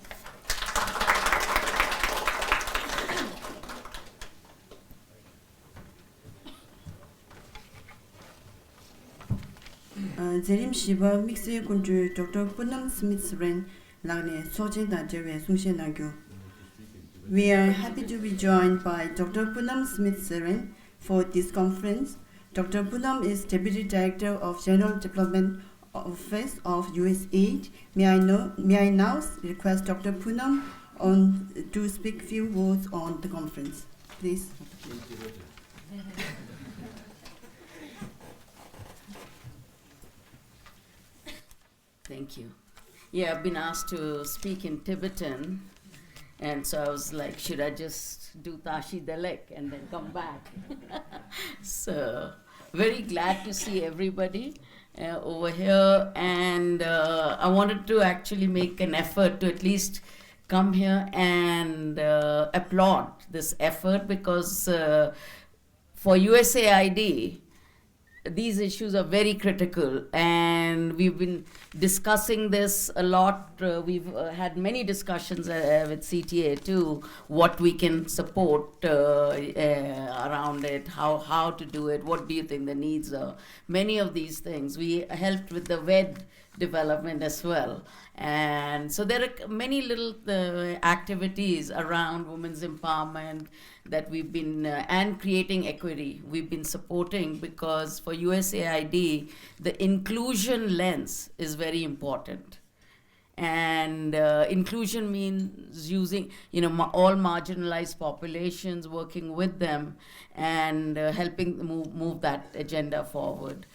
མཛད་རིམ་བཞི་པ་དམིགས་བསལ་སྐུ་མགྲོན་ཌོག་ཊར་Poonam Smith Soren ལགས་ནས་ཚོགས་ཆེན་དང་འབྲེལ་བའི་གསུང་བཤད་གནང་རྒྱུ། We are happy to be joined by Doctor Poonam Smith Soren for this conference. Doctor Poonam is Deputy Director of General Development Office of U S A I D. May I know, may I now request Doctor Poonam on, to speak few words on the conference. Please. Thank you. Yeah, I've been asked to speak in Tibetan, and so I was like, should I just do Tashi Delek and then come back? So, very glad to see everybody uh, over here, and uh, I wanted to actually make an effort to at least come here and uh, applaud this effort because uh, for U S A I D, these issues are very critical, and we've been discussing this a lot. Uh, we've uh, had many discussions uh, with C T A too, what we can support uh, uh, around it, how, how to do it, what do you think the needs are, many of these things. We helped with the WED development as well. And so there are many little uh, activities around women's empowerment that we've been, uh, and creating equity, we've been supporting, because for U S A I D, the inclusion lens is very important. And uh, inclusion means using, you know, ma- all marginalized populations, working with them, and uh, helping move, move that agenda forward.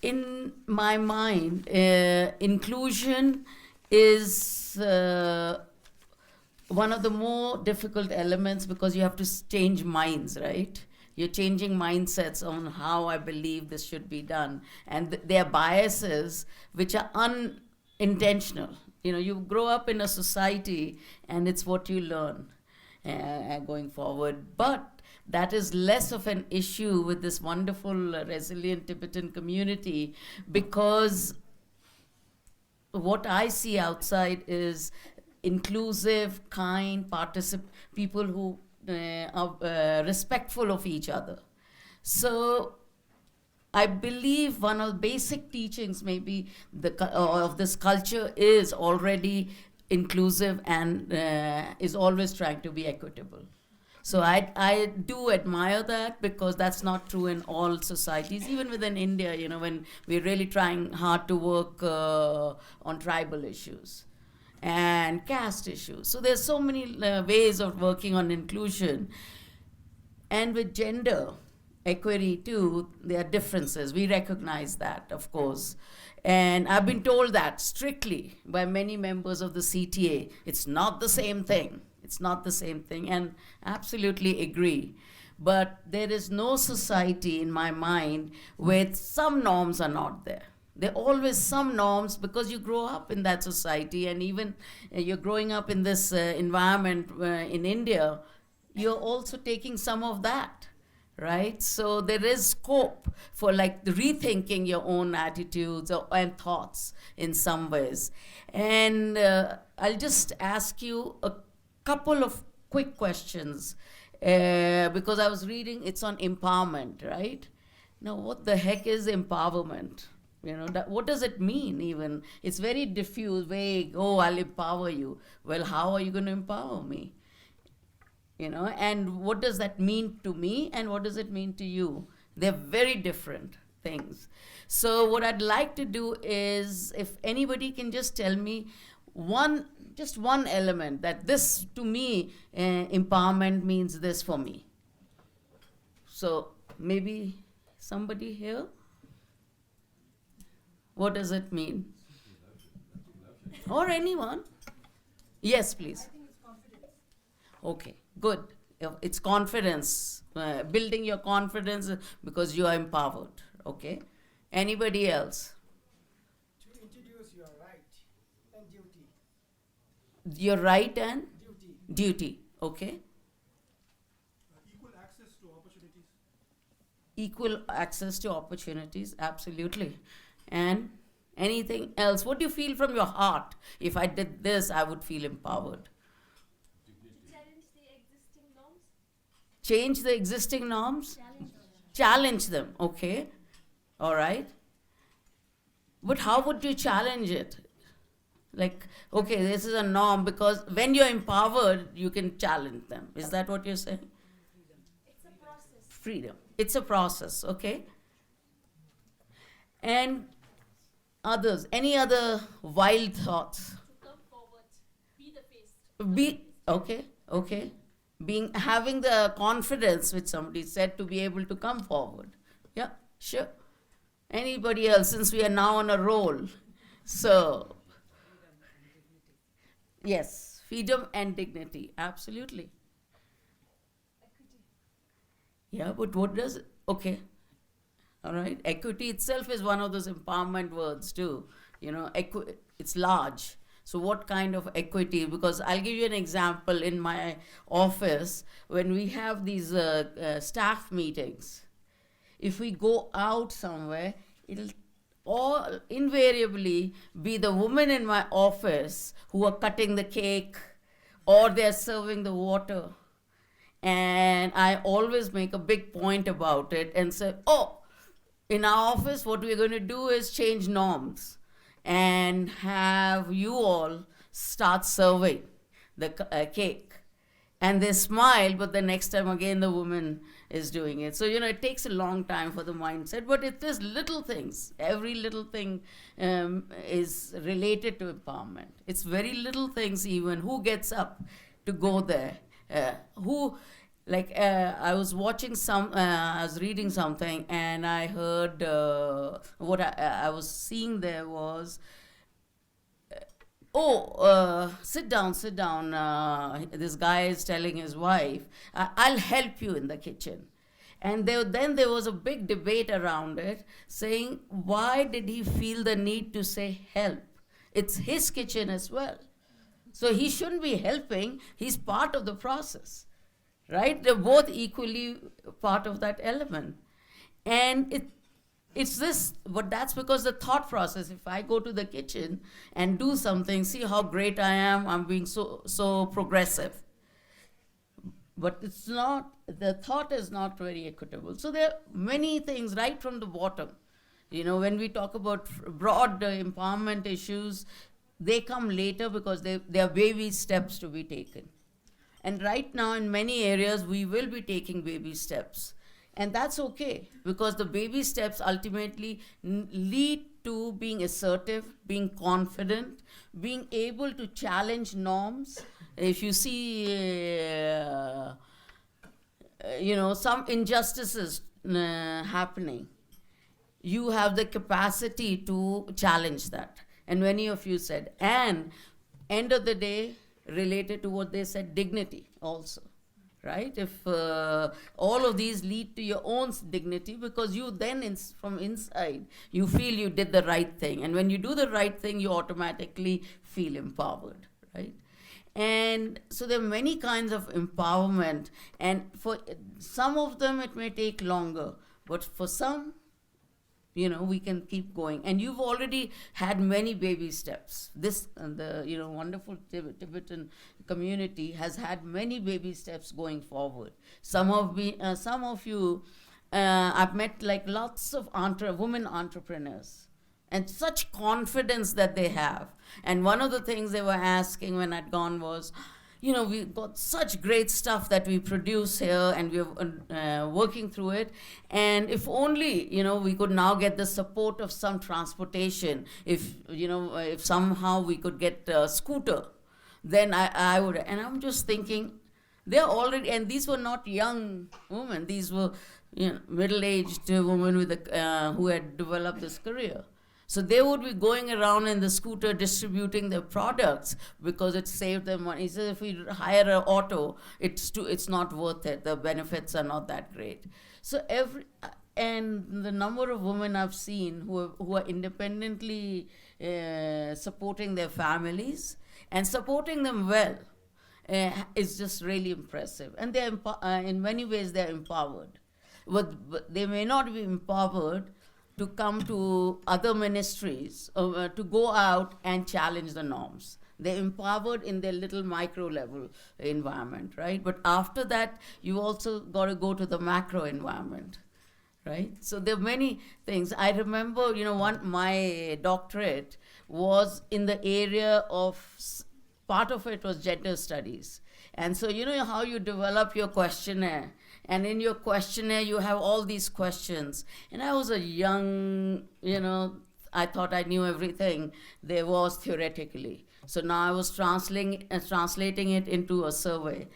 In my mind, uh, inclusion is uh, one of the more difficult elements because you have to s- change minds, right? You're changing mindsets on how I believe this should be done. And th- there are biases which are unintentional. You know, you grow up in a society and it's what you learn uh, going forward. But that is less of an issue with this wonderful, uh, resilient Tibetan community because what I see outside is inclusive, kind, particip- people who uh, uh, respectful of each other. So I believe one of the basic teachings, maybe, the, of this culture is already inclusive and uh, is always trying to be equitable. So I, I do admire that, because that's not true in all societies. Even within India, you know, when we're really trying hard to work uh, on tribal issues and caste issues. So there's so many uh, ways of working on inclusion. And with gender equity too, there are differences. We recognize that, of course. And I've been told that strictly by many members of the C T A. It's not the same thing. It's not the same thing. And I absolutely agree. But there is no society in my mind where some norms are not there. There are always some norms, because you grow up in that society, and even uh, you're growing up in this uh, environment uh, in India, you're also taking some of that, right? So there is scope for, like, rethinking your own attitudes or, and thoughts in some ways. And uh, I'll just ask you a couple of quick questions uh, because I was reading, it's on empowerment, right? Now, what the heck is empowerment? You know, that, what does it mean even? It's very diffuse, vague. Oh, I'll empower you. Well, how are you going to empower me? You know, and what does that mean to me and what does it mean to you? They're very different things. So what I'd like to do is, if anybody can just tell me one, just one element that this, to me, uh, empowerment means this for me. So maybe somebody here? What does it mean? Or anyone? Yes, please. Okay, good. It's confidence, uh, building your confidence because you are empowered. Okay. Anybody else? To introduce your right and duty. Your right and duty. Duty. Okay. Equal access to opportunities. Equal access to opportunities, absolutely. And anything else? What do you feel from your heart? If I did this, I would feel empowered. To challenge the existing norms? Change the existing norms? Challenge them. Challenge them, okay. All right. But how would you challenge it? Like, okay, this is a norm, because when you're empowered, you can challenge them. Is that what you're saying? It's a process. Freedom. It's a process, okay? And others, any other wild thoughts? To come forward, be the face. Be, okay, okay. Being, having the confidence, which somebody said, to be able to come forward. Yeah, sure. Anybody else, since we are now on a roll? So, yes, freedom and dignity, absolutely. Yeah, but what does, okay, all right, equity itself is one of those empowerment words too. You know, equi- it's large. So what kind of equity? Because I'll give you an example. In my office, when we have these uh, uh, staff meetings, if we go out somewhere, it'll all invariably be the women in my office who are cutting the cake or they're serving the water. And I always make a big point about it and say, oh, in our office, what we're going to do is change norms and have you all start serving the uh, cake. And they smile, but the next time again the woman is doing it. So, you know, it takes a long time for the mindset, but it is little things. Every little thing um, is related to empowerment. It's very little things, even who gets up to go there, uh, who, like, uh, I was watching some, uh, I was reading something, and I heard uh, what I, I was seeing there was, oh, uh, sit down, sit down. Uh, this guy is telling his wife, "I- I'll help you in the kitchen." And there, then there was a big debate around it, saying, why did he feel the need to say help? It's his kitchen as well. So he shouldn't be helping, he's part of the process, right? They're both equally part of that element. And it it's this, but that's because the thought process, if I go to the kitchen and do something, see how great I am, I'm being so so progressive. But it's not, the thought is not very equitable. So there are many things right from the bottom. You know, when we talk about broad uh, empowerment issues, they come later because they, they are baby steps to be taken. And right now, in many areas, we will be taking baby steps. And that's okay, because the baby steps ultimately n- lead to being assertive, being confident, being able to challenge norms. If you see, uh, uh, you know, some injustices uh, happening, you have the capacity to challenge that. And many of you said, and end of the day, related to what they said, dignity also, right? If uh, all of these lead to your own s- dignity, because you then, in, from inside, you feel you did the right thing. And when you do the right thing, you automatically feel empowered, right? And so there are many kinds of empowerment, and for some of them, it may take longer, but for some, you know, we can keep going. And you've already had many baby steps. This, uh, the, you know, wonderful Tib- Tibetan community has had many baby steps going forward. Some of we, uh, some of you, uh, I've met, like, lots of entre- women entrepreneurs, and such confidence that they have. And one of the things they were asking when I'd gone was, you know, we've got such great stuff that we produce here, and we're uh, working through it. And if only, you know, we could now get the support of some transportation, if, you know, if somehow we could get a scooter, then I, I would. And I'm just thinking, they're already, and these were not young women, these were, you know, middle-aged women with a, uh, who had developed this career. So they would be going around in the scooter distributing their products because it saved them money. He says, if we hire an auto, it's too, it's not worth it. The benefits are not that great. So every, and the number of women I've seen who are, who are independently uh, supporting their families and supporting them well uh, is just really impressive. And they're empo- uh, in many ways, they're empowered. But, but they may not be empowered to come to other ministries, uh, to go out and challenge the norms. They're empowered in their little micro level environment, right? But after that, you also got to go to the macro environment, right? So there are many things. I remember, you know, one, my doctorate was in the area of s- part of it was gender studies. And so, you know how you develop your questionnaire, and in your questionnaire, you have all these questions. And I was a young, you know, I thought I knew everything there was theoretically. So now I was translating, uh, translating it into a survey.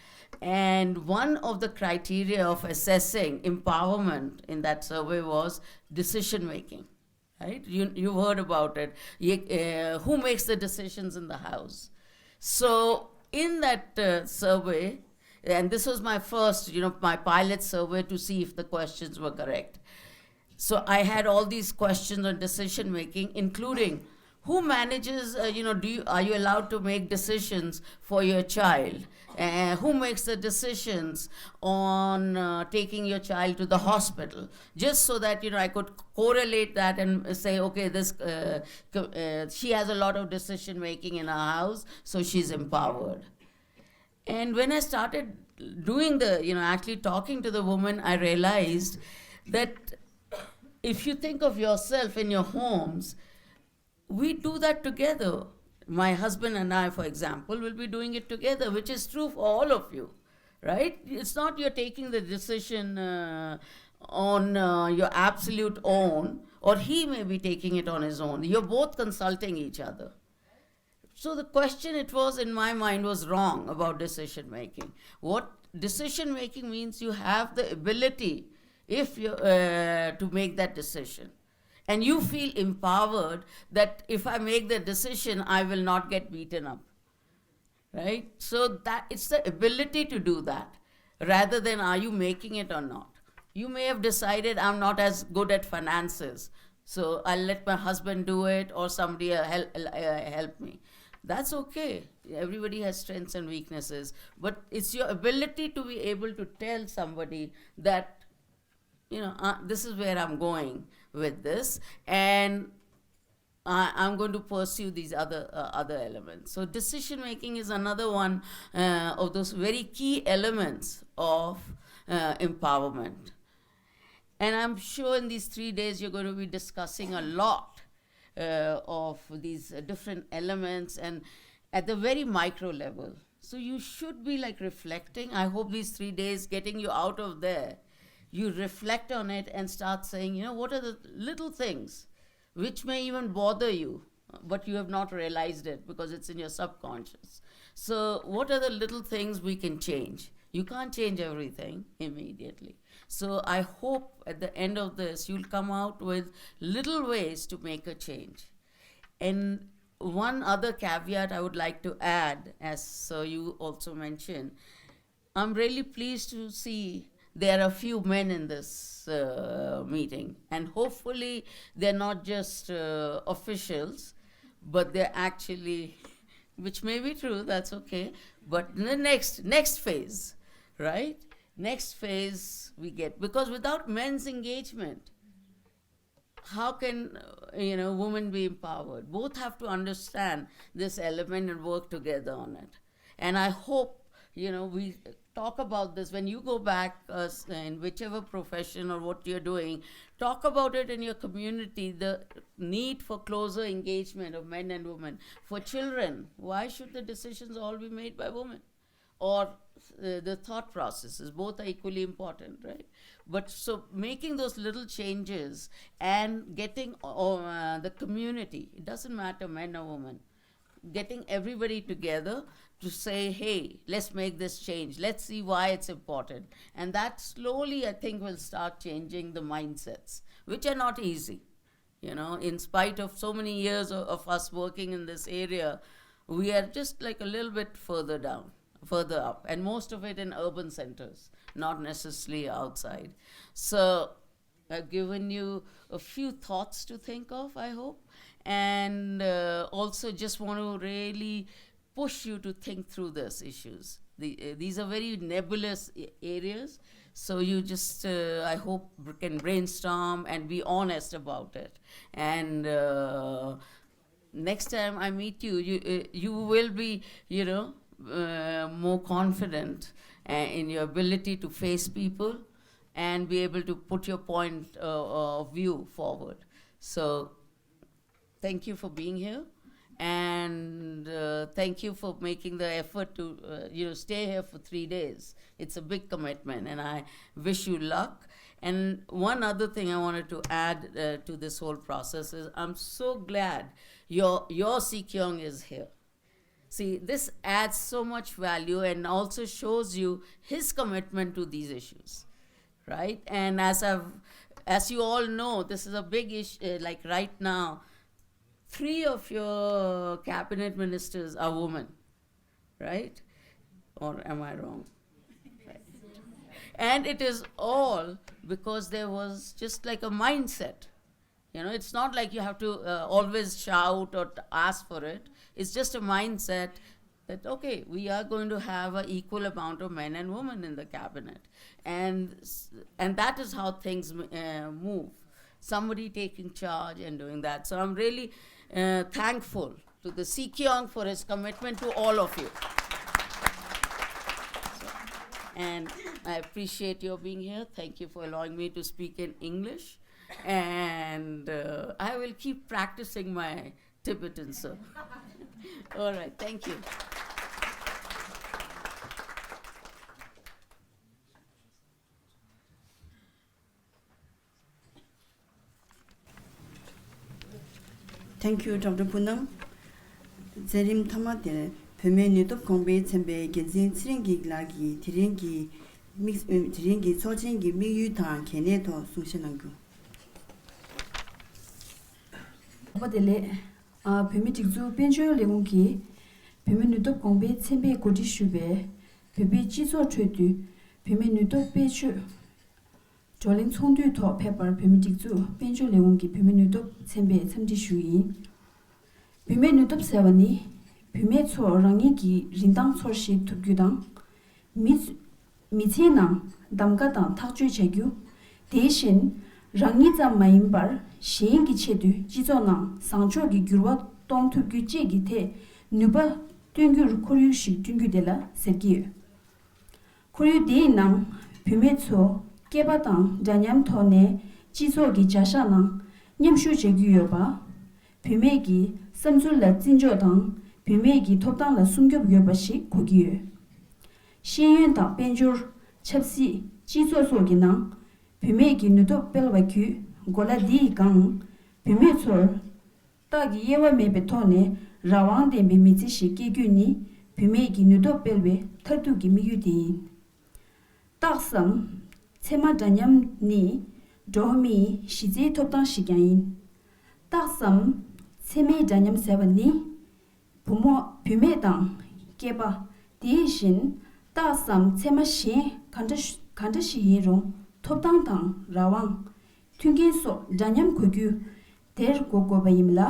And one of the criteria of assessing empowerment in that survey was decision making. Right? You, you've heard about it. Ye- uh, who makes the decisions in the house? So, in that uh, survey, and this was my first, you know, my pilot survey to see if the questions were correct. So, I had all these questions on decision making, including who manages, uh, you know, do you, are you allowed to make decisions for your child? Uh, who makes the decisions on uh, taking your child to the hospital? Just so that, you know, I could correlate that and say, okay, this uh, co- uh, she has a lot of decision making in her house, so she's empowered. And when I started doing the, you know, actually talking to the woman, I realized that if you think of yourself in your homes, we do that together. My husband and I, for example, will be doing it together, which is true for all of you, right? It's not you're taking the decision uh, on uh, your absolute own, or he may be taking it on his own. You're both consulting each other. So the question, it was, in my mind, was wrong about decision making. What decision making means, you have the ability, if you uh, to make that decision, and you feel empowered that if I make the decision, I will not get beaten up, right? So that it's the ability to do that, rather than are you making it or not. You may have decided, I'm not as good at finances, so I'll let my husband do it, or somebody uh, help, uh, help me. That's okay. Everybody has strengths and weaknesses, but it's your ability to be able to tell somebody that, you know, uh, this is where I'm going with this. And I, I'm going to pursue these other uh, other elements. So decision making is another one uh, of those very key elements of uh, empowerment. And I'm sure in these three days you're going to be discussing a lot uh, of these uh, different elements and at the very micro level. So you should be like reflecting. I hope these three days getting you out of there, you reflect on it and start saying, you know, what are the little things which may even bother you, but you have not realized it because it's in your subconscious. So, what are the little things we can change? You can't change everything immediately. So, I hope at the end of this, you'll come out with little ways to make a change. And one other caveat I would like to add, as so you also mentioned, I'm really pleased to see there are a few men in this uh, meeting, and hopefully they're not just uh, officials, but they're actually, which may be true, that's okay. But the next next phase, right? Next phase we get, because without men's engagement, how can uh, you know, women be empowered? Both have to understand this element and work together on it. And I hope, you know, we talk about this when you go back uh, in whichever profession or what you're doing. Talk about it in your community, the need for closer engagement of men and women. For children, why should the decisions all be made by women? Or uh, the thought processes, both are equally important, right? But so making those little changes and getting uh, the community, it doesn't matter men or women, getting everybody together to say, hey, let's make this change, let's see why it's important. And that slowly, I think, will start changing the mindsets, which are not easy. You know, in spite of so many years of, of us working in this area, we are just like a little bit further down, further up, and most of it in urban centers, not necessarily outside. So I've given you a few thoughts to think of, I hope, and uh, also just want to really push you to think through these issues. The, uh, these are very nebulous areas, so you just, uh, I hope, can brainstorm and be honest about it. And uh, next time I meet you, you uh, you will be, you know, uh, more confident uh, in your ability to face people and be able to put your point uh, of view forward. So thank you for being here, and uh, thank you for making the effort to uh, you know, stay here for three days. It's a big commitment, and I wish you luck. And one other thing I wanted to add uh, to this whole process is I'm so glad your your Sikyong is here. See, this adds so much value and also shows you his commitment to these issues, right? And as I've, as you all know, this is a big issue. Uh, like right now, three of your cabinet ministers are women, right? Or am I wrong? Right. And it is all because there was just like a mindset. You know, it's not like you have to uh, always shout or t- ask for it. It's just a mindset that, okay, we are going to have an equal amount of men and women in the cabinet. And s- and that is how things m- uh, move. Somebody taking charge and doing that. So I'm really uh, thankful to the Sikyong for his commitment to all of you. And I appreciate your being here. Thank you for allowing me to speak in English. And uh, I will keep practicing my Tibetan, sir. All right, thank you. Thank you, Doctor Punam. མཛད་རིམ་མཐའ་མ་དེར་བུད་མེད་ནུས་སྟོབས་གོང་འཕེལ་ཚན་པའི་འགན་འཛིན་ཚེ་རིང་སྐྱིད་ལགས་ཀྱིས་དེ་རིང་གི་དམིགས་དེ་རིང་གི་ཚོགས་ཆེན་གྱི་དམིགས་ཡུལ་དང་གལ་གནད་ཐོག་གསུང་བཤད་གནང་རྒྱུ། བདེ་ལེགས། བོད་མིའི་སྒྲིག་འཛུགས་དཔལ་འབྱོར་ལས་ཁུངས་ཀྱིས་བུད་མེད་ནུས་སྟོབས་གོང་འཕེལ་ཚན་པས་གོ་སྒྲིག་ཞུས་པའི་བོད་པའི་སྤྱི་ཚོགས་ཁྲོད་དུ་བུད་མེད་ནུས་སྟོབས་སྤེལ་ཕྱོད་བགྲོ་གླེང་ཚོགས་འདུའི་ཐོག་ཕེབས་པར་བོད་མིའི་སྒྲིག་འཛུགས་དཔལ་འབྱོར་ལས་ཁུངས་ཀྱི་བུད་མེད་ནུས་སྟོབས་ཚན་པས་འཚམས་འདྲི་ཞུ་ཡི་ཡིན། བུད་མེད་ནུས་སྟོབས་ཟེར་བ་ནི་བུད་མེད་ཚོར་རང་ཉིད་ཀྱི་རིན་ཐང་ཚོར་ཤེས་ཐུབ་རྒྱུ་དང་། མི་མི་ཚེའི་ནང་གདམ་ག་དང་ཐག་གཅོད་བྱ་རྒྱུ། དེ་བཞིན་ རང་ཉིད་ཙམ་མ་ཡིན་པར་གཞན་གྱི་ཆེད་དུ་སྤྱི་ཚོགས་ནང་བཟང་ཕྱོགས་ཀྱི་འགྱུར་བ་གཏོང་ཐུབ་རྒྱུ་བཅས་ཀྱི་ཐད་ནུས་པ་བཏོན་རྒྱུར་ཁོར་ཡུག་ཞིག་བསྐྲུན་རྒྱུ་དེ་ལ་ཟེར་གྱི་ཡོད། ཁོར་ཡུག་དེའི་ནང་བུད་མེད་ཚོ་སྐྱེས་པ་དང་འདྲ་མཉམ་ཐོག་ནས་སྤྱི་ཚོགས་ཀྱི་བྱ་གཞག་ནང་མཉམ་ཞུགས་བྱ་རྒྱུ་ཡོད་པ། བུད་མེད་ཀྱི་བསམ་ཚུལ་ལ་བརྩི་འཇོག་དང་བུད་མེད་ཀྱི་ཐོབ་ཐང་ལ་སྲུང་སྐྱོབ་ཡོད་པ་ཞིག་གོ་གི་ཡོད། ཤེས་ཡོན་དང་དཔལ་འབྱོར། ཆབ་སྲིད། སྤྱི་ཚོགས་སོགས་ཀྱི་ནང་བུད་མེད་ཀྱི་ནུས་སྟོབས་སྤེལ་བ་བརྒྱུད་གོ་ལ་འདིའི་སྒང་བུད་མེད་ཚོར་རྟགས་ཀྱི་དབྱེ་བ་མེད་པའི་ཐོག་ནས་རང་དབང་ལྡན་པའི་མི་ཚེ་ཞིག་སྐྱེལ་རྒྱུ་ནི་བུད་མེད་ཀྱི་ནུས་སྟོབས་སྤེལ་བའི་མཐར་ཐུག་གི་དམིགས་ཡུལ་དེ་ཡིན། རྟགས་སམ། ཚད་མ་འདྲ་མཉམ་ནི་འགྲོ་བ་མིའི་གཞི་རྩའི་ཐོབ་ཐང་ཞིག་ཀྱང་ཡིན། རྟགས་སམ། ཚད་མའི་འདྲ་མཉམ་ཟེར་བ་ནི། བུ་མོ་བུད་མེད་དང་སྐྱེས་པ། དེ་བཞིན་རྟགས་སམ་ཚད་མ་གཞན་ག་འདྲ་ག་འདྲ་ཞིག་ཡིན་རུང་ཐོབ་ཐང་དང་རང་དབང་། མཐུན་རྐྱེན་སོགས་འདྲ་མཉམ་དགོས་རྒྱུ་དེར་གོ་དགོས་པ་ཡིན་ལ།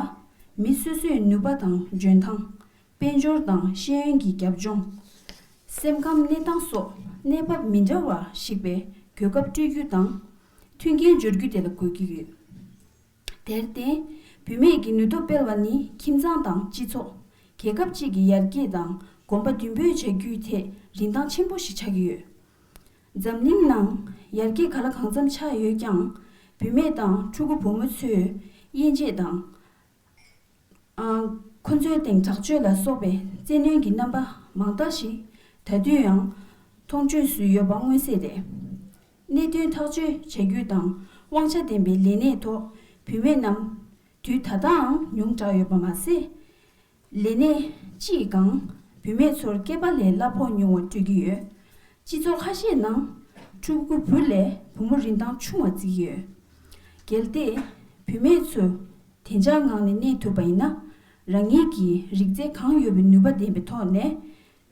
མི་སོ་སོའི་ནུས་པ་དང་འཇོན་ཐང་། དཔལ་འབྱོར་དང་ཤེས་ཡོན་གྱི་རྒྱབ་ལྗོངས། སེམས་ཁམས་གནས་སྟངས་སོགས་གནས་བབ་མི་འདྲ་བ་ཞིག་པའི་གོ་སྐབས་སྤྲོད་རྒྱུ་དང་། མཐུན་རྐྱེན་སྦྱོར་རྒྱུ་དེ་ལ་དགོས་ཀྱི་ཡོད། དེར་བརྟེན། བུད་མེད་ཀྱི་ནུས་སྟོབས་སྤེལ་བ་ནི་ཁྱིམ་ཚང་དང་སྤྱི་ཚོགས། རྒྱལ་ཁབ་ཅིག་གི་ཡར་རྒྱས་དང་གོམ་པ་མདུན་སྤོས་བྱ་རྒྱུའི་ཐད་རིན་ཐང་ཆེན་པོ་ཞིག་ཆགས་ཀྱི་ཡོད། འཛམ་གླིང་ནང་ཡར་རྒྱས་ག་ལ་གང་འཚམ་ཆགས་ཡོད་ཀྱང་། བུད་མེད་དང་ཕྲུ་གུ་བུ་མོ་ཚོའི་དབྱེ་འབྱེད་དང་། ཨང་། ཁོ་ཚོའི་སྟེང་དྲག་སྤྱོད་ལ་སོགས་པའི་བཙན་གནོན་གྱི་རྣམ་པ་མང་དག་ཞིག་ད་དུང་ཡང་མཐོང་ཆོས་སུ་ཡོད་པ་མངོན་གསལ་རེད། གནད་དོན་ཐག་གཅོད་བྱ་རྒྱུ་དང་དབང་ཆ་ལྡན་པའི་ལས་གནས་ཐོག་བུད་མེད་རྣམས་དུས་ད་ལྟའང་ཉུང་དྲགས་ཡོད་པ་མ་ཟད། ལས་གནས་སྤྱིའི་སྒང་བུད་མེད་ཚོར་སྐྱེས་པ་ལས་གླ་ཕོགས་ཉུང་བ་སྤྲོད་ཀྱི་ཡོད། སྤྱི་ཚོགས་ཁ་ཤས་ནང་ཕྲུ་གུ་བུ་ལས་བུ་མོ་རིན་ཐང་ཆུང་བ་བརྩི་གི་ཡོད། གལ་ཏེ་བུད་མེད་ཚོས་བདེ་འཇགས་ངང་ནས་གནས་ཐུབ་པ་ཡིན་ན། རང་ཉིད་ཀྱི་རིག་རྩལ་གང་ཡོད་པའི་ནུས་པ་ལྡན་པའི་ཐོག་ནས་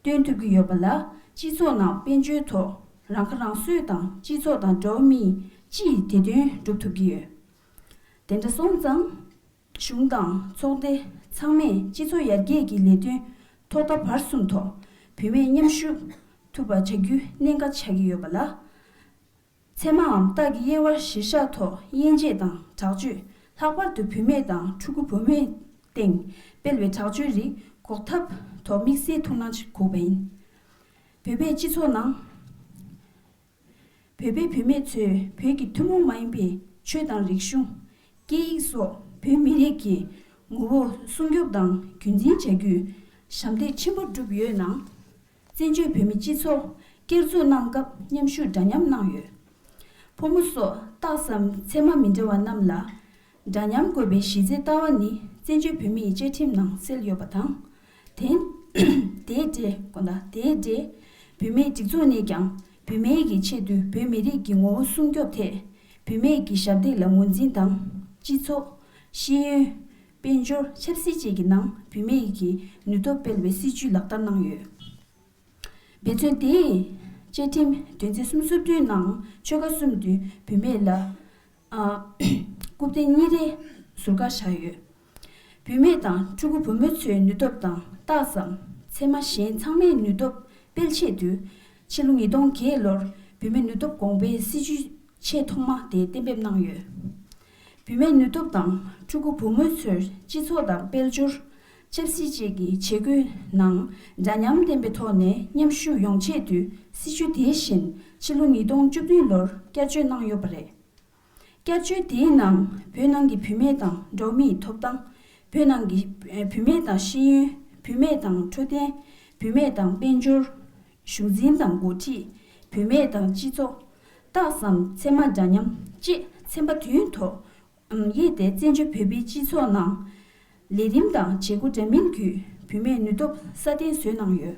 སྟོན་ཐུབ་ཀྱི་ཡོད་པ་ལ། སྤྱི་ཚོགས་ནང་དཔལ་འབྱོར་ཐོག་རང་ཁ་རང་གསོ་དང་སྤྱི་ཚོགས་དང་འགྲོ་བ་མིའི་སྤྱིའི་བདེ་དོན་སྒྲུབ་ཐུབ་ཀྱི་ཡོད། དེ་འདྲ་སོང་ཙང་། གཞུང་དང་ཚོགས་སྡེ་ཚང་མས་སྤྱི་ཚོགས་ཡར་རྒྱས་ཀྱི་ལས་དོན་ཐོག་མཐའ་བར་གསུམ་ཐོག་བུད་མེད་མཉམ་ཞུགས་ཐུབ་པ་བྱ་རྒྱུ་གནད་འགག་ཆགས་ཀྱི་ཡོད་པ་ལ། ཚད་མའམ་རྟགས་ཀྱི་དབྱེ་བ་གཞིར་བཞག་ཐོག་དབྱེ་འབྱེད་དང་དྲག་སྤྱོད། ལྷག་པར་དུ་བུད་མེད་དང་ཕྲུ་གུ་བུ་མོའི་སྟེང་སྤེལ་བའི་དྲག་སྤྱོད་རིགས་འགོག་ཐབས་ཐོག་དམིགས་བསལ་ཐུགས་སྣང་དགོས་པ་ཡིན། བོད་པའི་སྤྱི་ཚོགས་ནང་། བོད་པའི་བུད་མེད་ཚོས་བོད་ཀྱི་ཐུན་མོང་མ་ཡིན་པའི་ཆོས་དང་རིག་གཞུང་། སྐད་ཡིག་སོགས་བོད་མི་རིགས་ཀྱི་ངོ་བོ་སྲུང་སྐྱོབ་དང་རྒྱུན་འཛིན་བྱ་རྒྱུའི་ཞབས་འདེགས་ཆེན་པོ་བསྒྲུབས་ཡོད་ནའང་། བཙན་བྱོལ་བོད་མིའི་སྤྱི་ཚོགས་བསྐྱར་འཛུགས་གནང་སྐབས་མཉམ་ཞུགས་འདྲ་མཉམ་གནང་ཡོད། ཕོ་མོ་སོགས་རྟགས་སམ་ཚད་མ་མི་འདྲ་བ་རྣམས་ལ་འདྲ་མཉམ་དགོས་པའི་གཞི་རྩའི་ལྟ་བ་ནི་བཙན་བྱོལ་བོད་མིའི་བཅའ་ཁྲིམས་ནང་གསལ་ཡོད་པ་དང་། དེ། དེའི་འབྲེལ་དགོངས་དག་དེའི་འབྲེལ་བུད་མེད་སྒྲིག་འཛུགས་ནས་ཀྱང་བུད་མེད་ཀྱི་ཆེད་དུ་བོད་མི་རིགས་ཀྱི་ངོ་བོ་སྲུང་སྐྱོབ་ཐད་བུད་མེད་ཀྱི་ཞབས་འདེགས་ལ་ངོས་འཛིན་དང་། སྤྱི་ཚོགས། ཤེས་ཡོན། དཔལ་འབྱོར། ཆབ་སྲིད་བཅས་ཀྱི་ནང་བུད་མེད་ཀྱི་ནུས་སྟོབས་སྤེལ་བའི་སྲིད་ཇུས་ལག་བསྟར་གནང་ཡོད། འབད་བརྩོན་དེས་བཅའ་ཁྲིམས་དོན་ཚན་སུམ་ཅུ་སོ་བདུན་ནང་ཆོལ་ཁ་གསུམ་དུ་བུད་མེད་ལ་ཨ། རྐུབ་སྟེགས་གཉིས་རེ་ཟུར་བཀག་བཞག་ཡོད། བུད་མེད་དང་ཕྲུ་གུ་བུ་མོ་ཚོའི་ནུས་སྟོབས་དང་རྟགས་སམ་ཚད་མ་གཞན་ཚང་མའི་ནུས་སྟོབས་སྤེལ་ཆེད་དུ་ཕྱི་ལོ་ཉིས་སྟོང་བརྒྱད་ལོར་བུད་མེད་ནུས་སྟོབས་གོང་འཕེལ་སྲིད་ཇུས་ཆེས་ཐོག་མ་དེ་གཏན་འབེབས་གནང་ཡོད། བུད་མེད་ནུས་སྟོབས་དང་ཕྲུ་གུ་བུ་མོ་ཚོའི་སྤྱི་ཚོགས་དང་དཔལ་འབྱོར། ཆབ་སྲིད་བཅས་ཀྱི་བྱེད་སྒོའི་ནང་འདྲ་མཉམ་ལྡན་པའི་ཐོག་ནས་མཉམ་ཞུགས་ཡོང་ཆེད་དུ་སྲིད་ཇུས་དེ་བཞིན་ཕྱི་ལོ་ཉིས་སྟོང་བཅུ་བདུན་ལོར་བསྐྱར་བཅོས་གནང་ཡོད་པ་རེད། བསྐྱར་བཅོས་དེའི་ནང་བོད་ནང་གི་བུད་མེད་དང་འགྲོ་བ་མིའི་ཐོབ་ཐང་། བོད་ནང་གི་བུད་མེད་དང་ཤེས་ཡོན། བུད་མེད་དང་འཕྲོད་བསྟེན། བུད་མེད་དང་དཔལ་འབྱོར། གཞུང་འཛིན་དང་འགོ་ཁྲིད། བུད་མེད་དང་སྤྱི་ཚོགས། རྟགས་སམ་ཚད་མ་འདྲ་མཉམ་བཅས་ཚན་པ་བདུན་ཐོག་དབྱེ་སྟེ་བཙན་བྱོལ་བོད་པའི་སྤྱི་ཚོགས་ནང་ལས་རིམ་དང་བྱེད་སྒོ་འདྲ་མིན་བརྒྱུད་བུད་མེད་ནུས་སྟོབས་སྲ་བརྟན་བཟོས་གནང་ཡོད།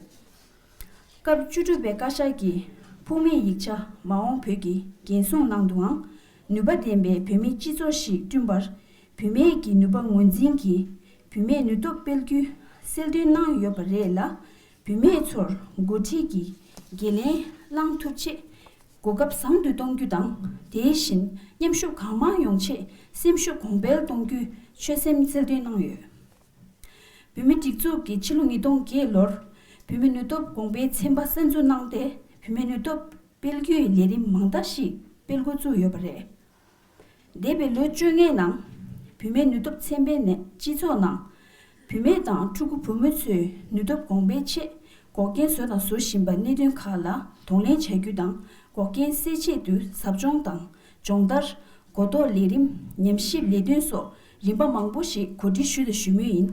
སྐབས་བཅུ་དྲུག་པའི་བཀའ་ཤག་གི་ཕུགས་མེད་ཡིག་ཆ་མ་འོངས་བོད་ཀྱི་འགན་སྲུང་ནང་དུའང་ནུས་པ་ལྡན་པའི་བུད་མེད་སྤྱི་ཚོགས་ཤིག་བསྐྲུན་པར་བུད་མེད་ཀྱི་ནུས་པ་ངོས་འཛིན་གྱིས་བུད་མེད་ནུས་སྟོབས་སྤེལ་རྒྱུ་གསལ་སྟོན་གནང་ཡོད་པ་རེད་ལ། བུད་མེད་ཚོར་འགོ་ཁྲིད་ཀྱི་འགན་ལེན་བླང་ཐུབ་ཆེད་གོ་སྐབས་བཟང་དུ་གཏོང་རྒྱུ་དང་། དེ་བཞིན་མཉམ་ཞུགས་གང་མང་ཡོང་ཆེད་སེམས་ཤུགས་གོང་འཕེལ་གཏོང་རྒྱུའི་ཆོད་སེམས་གསལ་སྟོན་གནང་ཡོད། བུད་མེད་སྒྲིག་འཛུགས་ཀྱིས་ཕྱི་ལོ་ཉིས་སྟོང་བརྒྱད་ལོར་བུད་མེད་ནུས་སྟོབས་གོང་འཕེལ་ཚན་པ་གསར་འཛུགས་གནང་སྟེ། བུད་མེད་ནུས་སྟོབས་སྤེལ་རྒྱུའི་ལས་རིམ་མང་དག་ཞིག་སྤེལ་འགོ་བཙུགས་ཡོད་པ་རེད། འདས་པའི་ལོ་བཅོ་ལྔའི་ནང་བུད་མེད་ནུས་སྟོབས་ཚན་པའི་ནས་སྤྱི་ཚོགས་ནང་བུད་མེད་དང་ཕྲུ་གུ་བུ་མོ་ཚོའི་ནུས་སྟོབས་གོང་འཕེལ་ཆེད་འགོག་རྐྱེན་བཟོས་དང་བཟོ་བཞིན་པ་གནད་དོན་ཁག་ལ་གདོང་ལེན་བྱ་རྒྱུ་དང་། འགོག་རྐྱེན་སེལ་ཆེད་དུ་ཟབ་སྦྱོང་དང་སྦྱོང་བརྡར། གོ་རྟོགས་ལས་རིམ། ཉམས་ཞིབ་ལས་དོན་སོགས་རིམ་པ་མང་པོ་ཞིག་གོ་སྒྲིག་ཞུས་དང་ཞུ་མུས་ཡིན།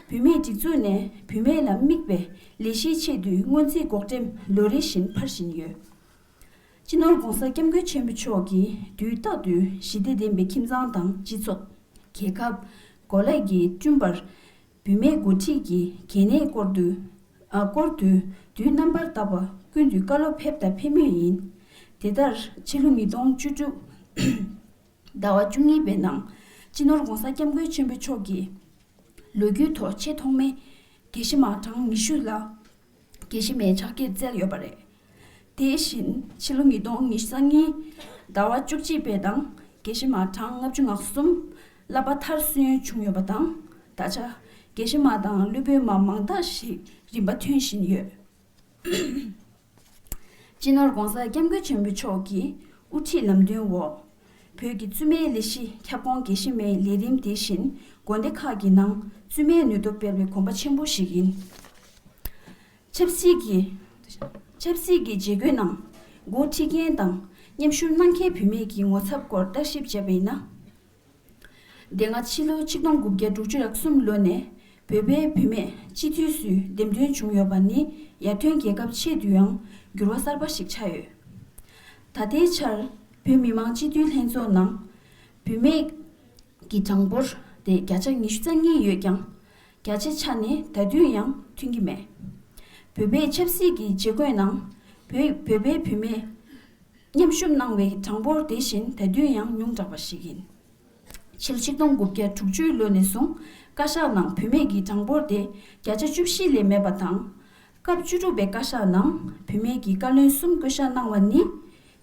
བུད་མེད་སྒྲིག་འཛུགས་ནས་བུད་མེད་ལ་དམིགས་པའི་ལས་གཞིའི་ཆེད་དུ་སྔོན་རྩིས་འགོག་འགྲེམས་ལོ་རེ་བཞིན་འཕར་བཞིན་ཡོད། སྤྱི་ནོར་༧གོང་ས་༧སྐྱབས་མགོན་ཆེན་པོ་མཆོག་གིས་དུས་རྟག་ཏུ་ཞི་བདེ་ལྡན་པའི་ཁྱིམ་ཚང་དང་སྤྱི་ཚོགས། རྒྱལ་ཁབ། གོ་ལ་གི་བསྐྲུན་པར་བུད་མེད་འགོ་ཁྲིད་ཀྱི་གལ་གནད་སྐོར་དུ། ཨ། སྐོར་དུ་དུས་རྣམ་པར་དག་པ་ཀུན་ཏུ་བཀའ་སློབ་ཕེབས་དང་ཕེབས་མུས་ཡིན། དེ་ལྟར་ཕྱི་ལོ་ཉིས་སྟོང་བཅུ་དྲུག་ཟླ་བ་བཅུ་གཉིས་པའི་ནང་སྤྱི་ནོར་༧གོང་ས་༧སྐྱབས་མགོན་ཆེན་པོ་མཆོག་གིས་ལོ་རྒྱུས་ཐོག་ཆེས་ཐོག་མའི་དགེ་བཤེས་མ་གྲངས་ཉི་ཤུ་ལ་དགེ་བཤེས་མའི་ཕྱག་འཁྱེར་བསྩལ་ཡོད་པ་རེད། དེ་བཞིན་ཕྱི་ལོ་ཉིས་སྟོང་ཉི་ཤུ་རྩ་གཉིས་ཟླ་བ་བཅུ་གཅིག་པའི་ནང་དགེ་བཤེས་མ་གྲངས་ལྔ་བཅུ་ང་གསུམ་བསླབ་པ་མཐར་སོན་བྱུང་ཡོད་པ་དང་། ད་ཆ་དགེ་བཤེས་མ་དང་སློབ་དཔོན་མ་མང་དག་ཞིག་རིམ་པ་ཐོན་བཞིན་ཡོད། སྤྱི་ནོར་༧གོང་ས་༧སྐྱབས་མགོན་ཆེན་པོ་མཆོག་གི་དབུ་ཁྲིད་ལམ་སྟོན་འོག་བོད་ཀྱི་བཙུན་མའི་ལས་གཞི་ཁྱབ་ཁོངས་དགེ་བཤེས་མའི་ལས་རིམ་དེ་བཞིན་དགོན་སྡེ་ཁག་གི་ནང་བཙུན་མའི་ནུས་སྟོབས་སྤེལ་བའི་གོམ་པ་ཆེན་པོ་ཞིག་ཡིན། ཆབ་སྲིད་ཀྱི་ཆབ་སྲིད་ཀྱི་བྱེད་སྒོའི་ནང་འགོ་ཁྲིད་མཁན་དང་མཉམ་ཞུགས་གནང་མཁན་བུད་མེད་ཀྱི་ངོ་ཚབ་སྐོར་བརྟག་ཞིབ་བྱས་པ་ཡིན་ན། དེ་སྔ་ཕྱི་ལོ་ཆིག་སྟོང་དགུ་བརྒྱ་དྲུག་ཅུ་རེ་གསུམ་ལོ་ནས་བོད་པའི་བུད་མེད་སྤྱི་འཐུས་སུ་འདེམས་ཐོན་བྱུང་ཡོད་པ་ནི་ཡར་ཐོན་རྒྱལ་ཁབ་ཆེད་དུ་ཡང་འགྱུར་བ་གསར་པ་ཞིག་ཆགས་ཡོད། ད་ལྟའི་ཆར་བོད་མི་མང་སྤྱི་འཐུས་ལྷན་ཚོགས་ནང་བུད་མེད་ཀྱི་གྲངས་འབོར་དེ་བརྒྱ་ཆ་ཉི་ཤུ་རྩ་གཉིས་ཡོད་ཀྱང་། བརྒྱ་ཆ་ཆ་ནས་ད་དུང་ཡང་ཐོན་གྱི་མེད། བོད་པའི་ཆབ་སྲིད་ཀྱི་བྱེད་སྒོའི་ནང་བོད་བོད་པའི་བུད་མེད་མཉམ་ཞུགས་གནང་བའི་གྲངས་འབོར་དེ་བཞིན་ད་དུང་ཡང་ཉུང་དྲགས་པ་ཞིག་ཡིན། ཕྱི་ལོ་ཆིག་སྟོང་དགུ་བརྒྱ་དྲུག་ཅུ་ལོ་ནས་བཟུང་བཀའ་ཤག་ནང་བུད་མེད་ཀྱི་གྲངས་འབོར་དེ་བརྒྱ་ཆ་བཅུ་བཞི་ལས་མེད་པ་དང་། སྐབས་བཅུ་དྲུག་པའི་བཀའ་ཤག་ནང་བུད་མེད་ཀྱི་བཀའ་བློན་གསུམ་བསྐོ་གཞག་གནང་བ་ནི།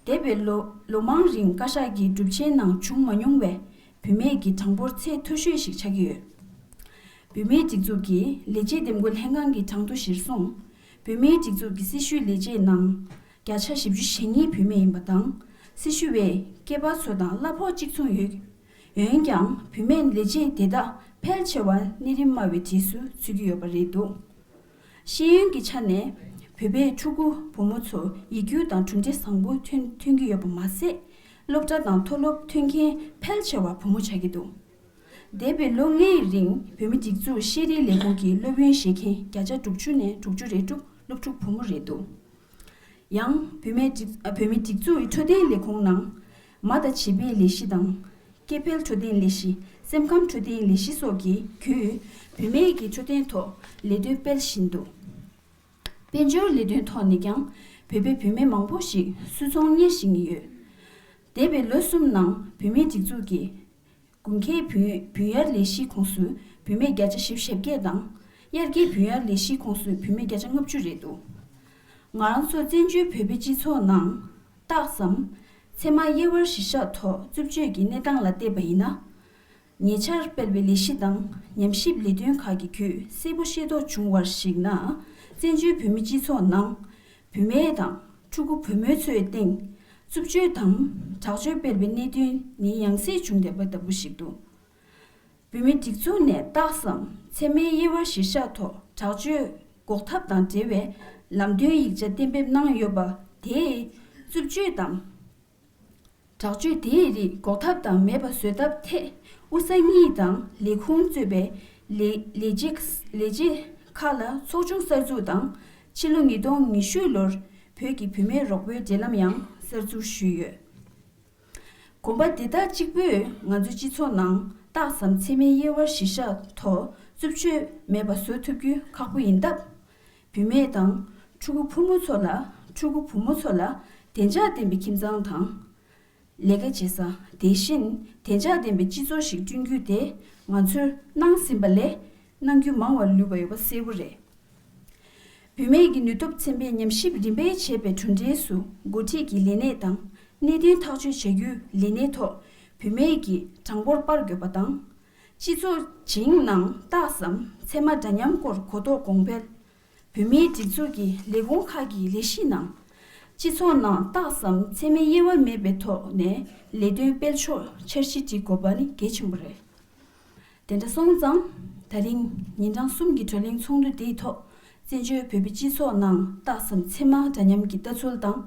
འདས་པའི་ལོ་ལོ་མང་རིང་བཀའ་ཤག་གི་སྒྲུབ་ཆེན་ནང་བྱུང་མ་མྱོང་བའི་བུད་མེད་ཀྱི་གྲངས་འབོར་ཚད་མཐོ་ཤོས་ཤིག་ཆགས་ཀྱི་ཡོད། བུད་མེད་སྒྲིག་འཛུགས་ཀྱི་ལས་བྱེད་འདེམས་བསྐོ་ལྷན་ཁང་གི་གྲངས་ཐོ་གཞིར་བཟུང་། བུད་མེད་སྒྲིག་འཛུགས་ཀྱི་སྲི་ཞུའི་ལས་བྱེད་ནང་བརྒྱ་ཆ་བཞི་བཅུ་ཞེ་གཉིས་བུད་མེད་ཡིན་པ་དང་། སྲི་ཞུ་བའི་སྐྱེས་པ་ཚོ་དང་གླ་ཕོགས་གཅིག་མཚུངས་ཡོད། འོན་ཀྱང་བུད་མེད་ལས་བྱེད་དེ་དག་ཕལ་ཆེ་བ་གནས་རིམ་དམའ་བའི་གྲས་སུ་ཚུད་ཀྱི་ཡོད་པ་རེད་འདུག་ཤེས་ཡོན་གྱི་ཆ་ནས་བོད་པའི་ཕྲུ་གུ་བུ་མོ་ཚོ་ཡིག་རྒྱུགས་དང་གྲུབ་འབྲས་བཟང་པོ་ཐོན་ཐོན་གྱི་ཡོད་པ་མ་ཟད། སློབ་གྲྭ་དང་མཐོ་སློབ་ཐོན་མཁན་ཕལ་ཆེ་བ་བུ་མོ་ཆགས་ཀྱི་འདུག་འདས་པའི་ལོ་ལྔའི་རིང་བོད་མི་སྒྲིག་འཛུགས་ཤེས་རིག་ལས་ཁུངས་ཀྱི་སློབ་ཡོན་བཞེས་མཁན་བརྒྱ་ཆ་དྲུག་ཅུ་ནས་དྲུག་ཅུ་རེ་དྲུག་སློབ་ཕྲུག་བུ་མོ་རེད་འདུག་ཡང་བུད་མེད་སྒྲིག་ཨ། བོད་མི་སྒྲིག་འཛུགས་འཕྲོད་བསྟེན་ལས་ཁུངས་ནང་མ་དང་བྱིས་པའི་ལས་གཞི་དང་། སྐྱེ་འཕེལ་འཕྲོད་བསྟེན་ལས་གཞི། སེམས་ཁམས་འཕྲོད་བསྟེན་ལས་གཞི་སོགས་ཀྱི་བརྒྱུད་བུད་མེད་ཀྱི་འཕྲོད་བསྟེན་ཐོག་ལས་དོན་སྤེལ་བཞིན་འདུག་དཔལ་འབྱོར་ལས་དོན་ཐོག་ནས་ཀྱང་བོད་པའི་བུད་མེད་མང་པོ་ཞིག་སུད་ཚོང་གཉེར་བཞིན་ཡོད། འདས་པའི་ལོ་གསུམ་ནང་བུད་མེད་སྒྲིག་འཛུགས་ཀྱི་དགུན་ཁའི་བུན་བུན་གཡར་ལས་གཞིའི་ཁོངས་སུ་བུད་མེད་བརྒྱ་ཆ་བཞི་བཅུ་ཞེ་བརྒྱད་དང་། དབྱར་ཁའི་བུན་གཡར་ལས་གཞིའི་ཁོངས་སུ་བུད་མེད་བརྒྱ་ཆ་ལྔ་བཅུ་རེད་འདུག་ང་རང་ཚོ་བཙན་བྱོལ་བོད་པའི་སྤྱི་ཚོགས་ནང་རྟགས་ཙམ་ཚད་མ་དབྱེ་བ་གཞིར་བཞག་ཐོག་རྩུབ་སྤྱོད་ཀྱི་གནས་སྟངས་ལ་བལྟས་པ་ཡིན་ན། ཉེ་ཆར་སྤེལ་བའི་ལས་གཞི་དང་ཉམས་ཞིབ་ལས་དོན་ཁག་གི་བརྒྱུད་གསལ་པོ་ཤེས་རྟོགས་བྱུང་བར་གཞིགས་ན། བཙན་བྱོལ་བོད་མི་སྤྱི་ཚོགས་ནང་བུད་མེད་དང་ཕྲུ་གུ་བུ་མོའི་ཚོའི་སྟེང་རྩུབ་སྤྱོད་དང་དྲག་སྤྱོད་སྤེལ་བའི་གནད་དོན་ནི་ཡང་སེ་བྱུང་བསྡད་པ་ལྟ་བུ་ཞིག་འདུག་བོད་མིའི་སྒྲིག་འཛུགས་ནས་རྟགས་ཙམ་ཚད་མའི་དབྱེ་བ་གཞིར་བཞག་ཐོག་དྲག་སྤྱོད་འགོག་ཐབས་དང་འབྲེལ་བའི་ལམ་སྟོན་ཡིག་ཆ་གཏན་འབེབས་གནང་ཡོད་པ་དེས་རྩུབ་སྤྱོད་དང་། དྲག་སྤྱོད་དེའི་རིགས་འགོག་ཐབས་དང་མེད་པ་བཟོ་ཐབས་ཐད་དབུས་ས་གཉིས་དང་ལས་ཁུངས་གཙོས་པའི་ལས་ལས་བྱེད་ལས་བྱེད་ཁག་ལ་ཚོགས་ཆུང་གསར་འཛུགས་དང་། ཕྱི་ལོ་ཉིས་སྟོང་ཉི་ཤུ་ལོར་བོད་ཀྱི་བུད་མེད་རོགས་པའི་འབྲེལ་ལམ་ཡང་གསར་འཛུགས་ཞུས་ཡོད། གོམ་པ་དེ་དག་གཅིག་པུས་ང་ཚོའི་སྤྱི་ཚོགས་ནང་རྟགས་ཙམ་ཚད་མའི་དབྱེ་བ་གཞིར་བཞག་ཐོག་རྩུབ་སྤྱོད་མེད་པ་བཟོ་ཐུབ་རྒྱུ་ཁག་པོ་ཡིན་སྟབས། བུད་མེད་དང་ཕྲུ་གུ་ཕྲུ་མོ་ཚོ་ལ་ཕྲུ་གུ་བུ་མོ་ཚོ་ལ་བདེ་འཇགས་ལྡན་པའི་ཁྱིམ་ཚང་དང་། ལས་ཀ་བྱེད་ས། དེ་བཞིན་བདེ་འཇགས་ལྡན་པའི་སྤྱི་ཚོགས་ཤིག་བསྐྲུན་རྒྱུ་དེ་ང་ཚོས་གནང་ཟིན་པ་ལས་གནང་རྒྱུ་མང་བ་ལུས་པ་ཡོད་པ་གསལ་པོ་རེད། བུད་མེད་ཀྱི་ནུས་སྟོབས་ཚན་པས་ཉམས་ཞིབ་རིམ་པས་བྱས་པའི་གྲུབ་འབྲས་སུ་འགོ་ཁྲིད་ཀྱི་ལས་གནས་དང་གནད་དོན་ཐག་གཅོད་བྱ་རྒྱུའི་ལས་གནས་ཐོག་བུད་མེད་ཀྱི་གྲངས་འབོར་སྤར་དགོས་པ་དང་། སྤྱི་ཚོགས་སྦྱིན་ནང་རྟགས་ཙམ་ཚད་མ་འདྲ་མཉམ་སྐོར་གོ་རྟོགས་གོང་འཕེལ། བུད་མེད་སྒྲིག་འཛུགས་ཀྱི་ལས་ཁུངས་ཁག་གི་ལས་གཞི་ནང་ སྤྱི་ཚོགས་ནང་རྟགས་སམ་མཚན་མའི་དབྱེ་བ་མེད་པའི་ཐོག་ནས་ལས་དོན་སྤེལ་ཕྱོགས་འཆར་གཞི་སྒྲིག་དགོས་པ་ནི་གལ་ཆེན་པོ་རེད། དེ་འདྲ་སོང་ཙང་། ད་རིང་ཉིན་གྲངས་གསུམ་གྱི་བགྲོ་གླེང་ཚོགས་འདུ་འདིའི་ཐོག་བཙན་བྱོལ་བོད་པའི་སྤྱི་ཚོགས་ནང་རྟགས་སམ་མཚན་མ་འདྲ་མཉམ་གྱི་ལྟ་ཚུལ་དང་།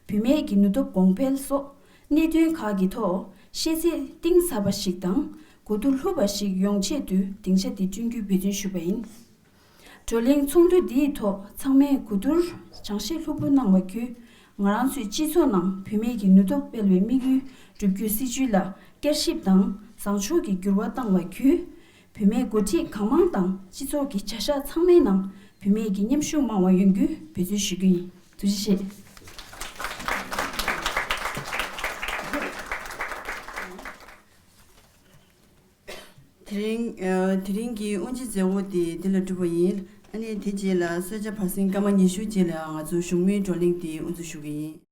བུད་མེད་ཀྱི་ནུས་སྟོབས་གོང་འཕེལ་སོགས་གནད་དོན་ཁག་གི་ཐོག་ཤེས་ཚད་གཏིང་ཟབ་པ་ཞིག་དང་གོ་བསྡུར་ལྷུག་པ་ཞིག་ཡོང་ཆེད་དུ་སྡིངས་ཆ་འདི་བསྐྲུན་རྒྱུའི་འབད་བརྩོན་ཞུས་པ་ཡིན། བགྲོ་གླེང་ཚོགས་འདུ་འདིའི་ཐོག་ཚང་མས་གོ་བསྡུར་སྦྱང་བཤད་ལྷུག་པོ་གནང་བ་བརྒྱུད། ང་རང་ཚོའི་སྤྱི་ཚོགས་ནང་བུད་མེད་ཀྱི་ནུས་སྟོབས་སྤེལ་བའི་དམིགས་ཡུལ་བསྒྲུབ་རྒྱུའི་སྲིད་ཇུས་ལ་བསྐྱར་ཞིབ་དང་བཟང་ཕྱོགས་ཀྱི་འགྱུར་བ་བཏང་བ་བརྒྱུད། བུད་མེད་འགོ་ཁྲིད་གང་མང་དང་སྤྱི་ཚོགས་ཀྱི་བྱ་གཞག་ཚང་མའི་ནང་བུད་མེད་ཀྱི་མཉམ་ཞུགས་མང་བ་ཡོང་རྒྱུའི་འབད་བརྩོན་ཞུ་རྒྱུ་ཡིན། ཐུགས་རྗེ་ཆེ། དེ་རིང་། ཨ། དེ་རིང་གི་དབུ་འབྱེད་མཛད་སྒོ་དེ་འདི་ལ་གྲུབ་པ་ཡིན། ཨ་ནི་དེ་རྗེས་ལ་གསོལ་ཇ་བར་གསེང་སྐར་མ་ཉི་ཤུ་རྗེས་ལ་ང་ཚོ་གཞུང་མིན་བགྲོ་གླེང་དེ་དབུ་འཛུགས་ཞུ་གི་ཡིན།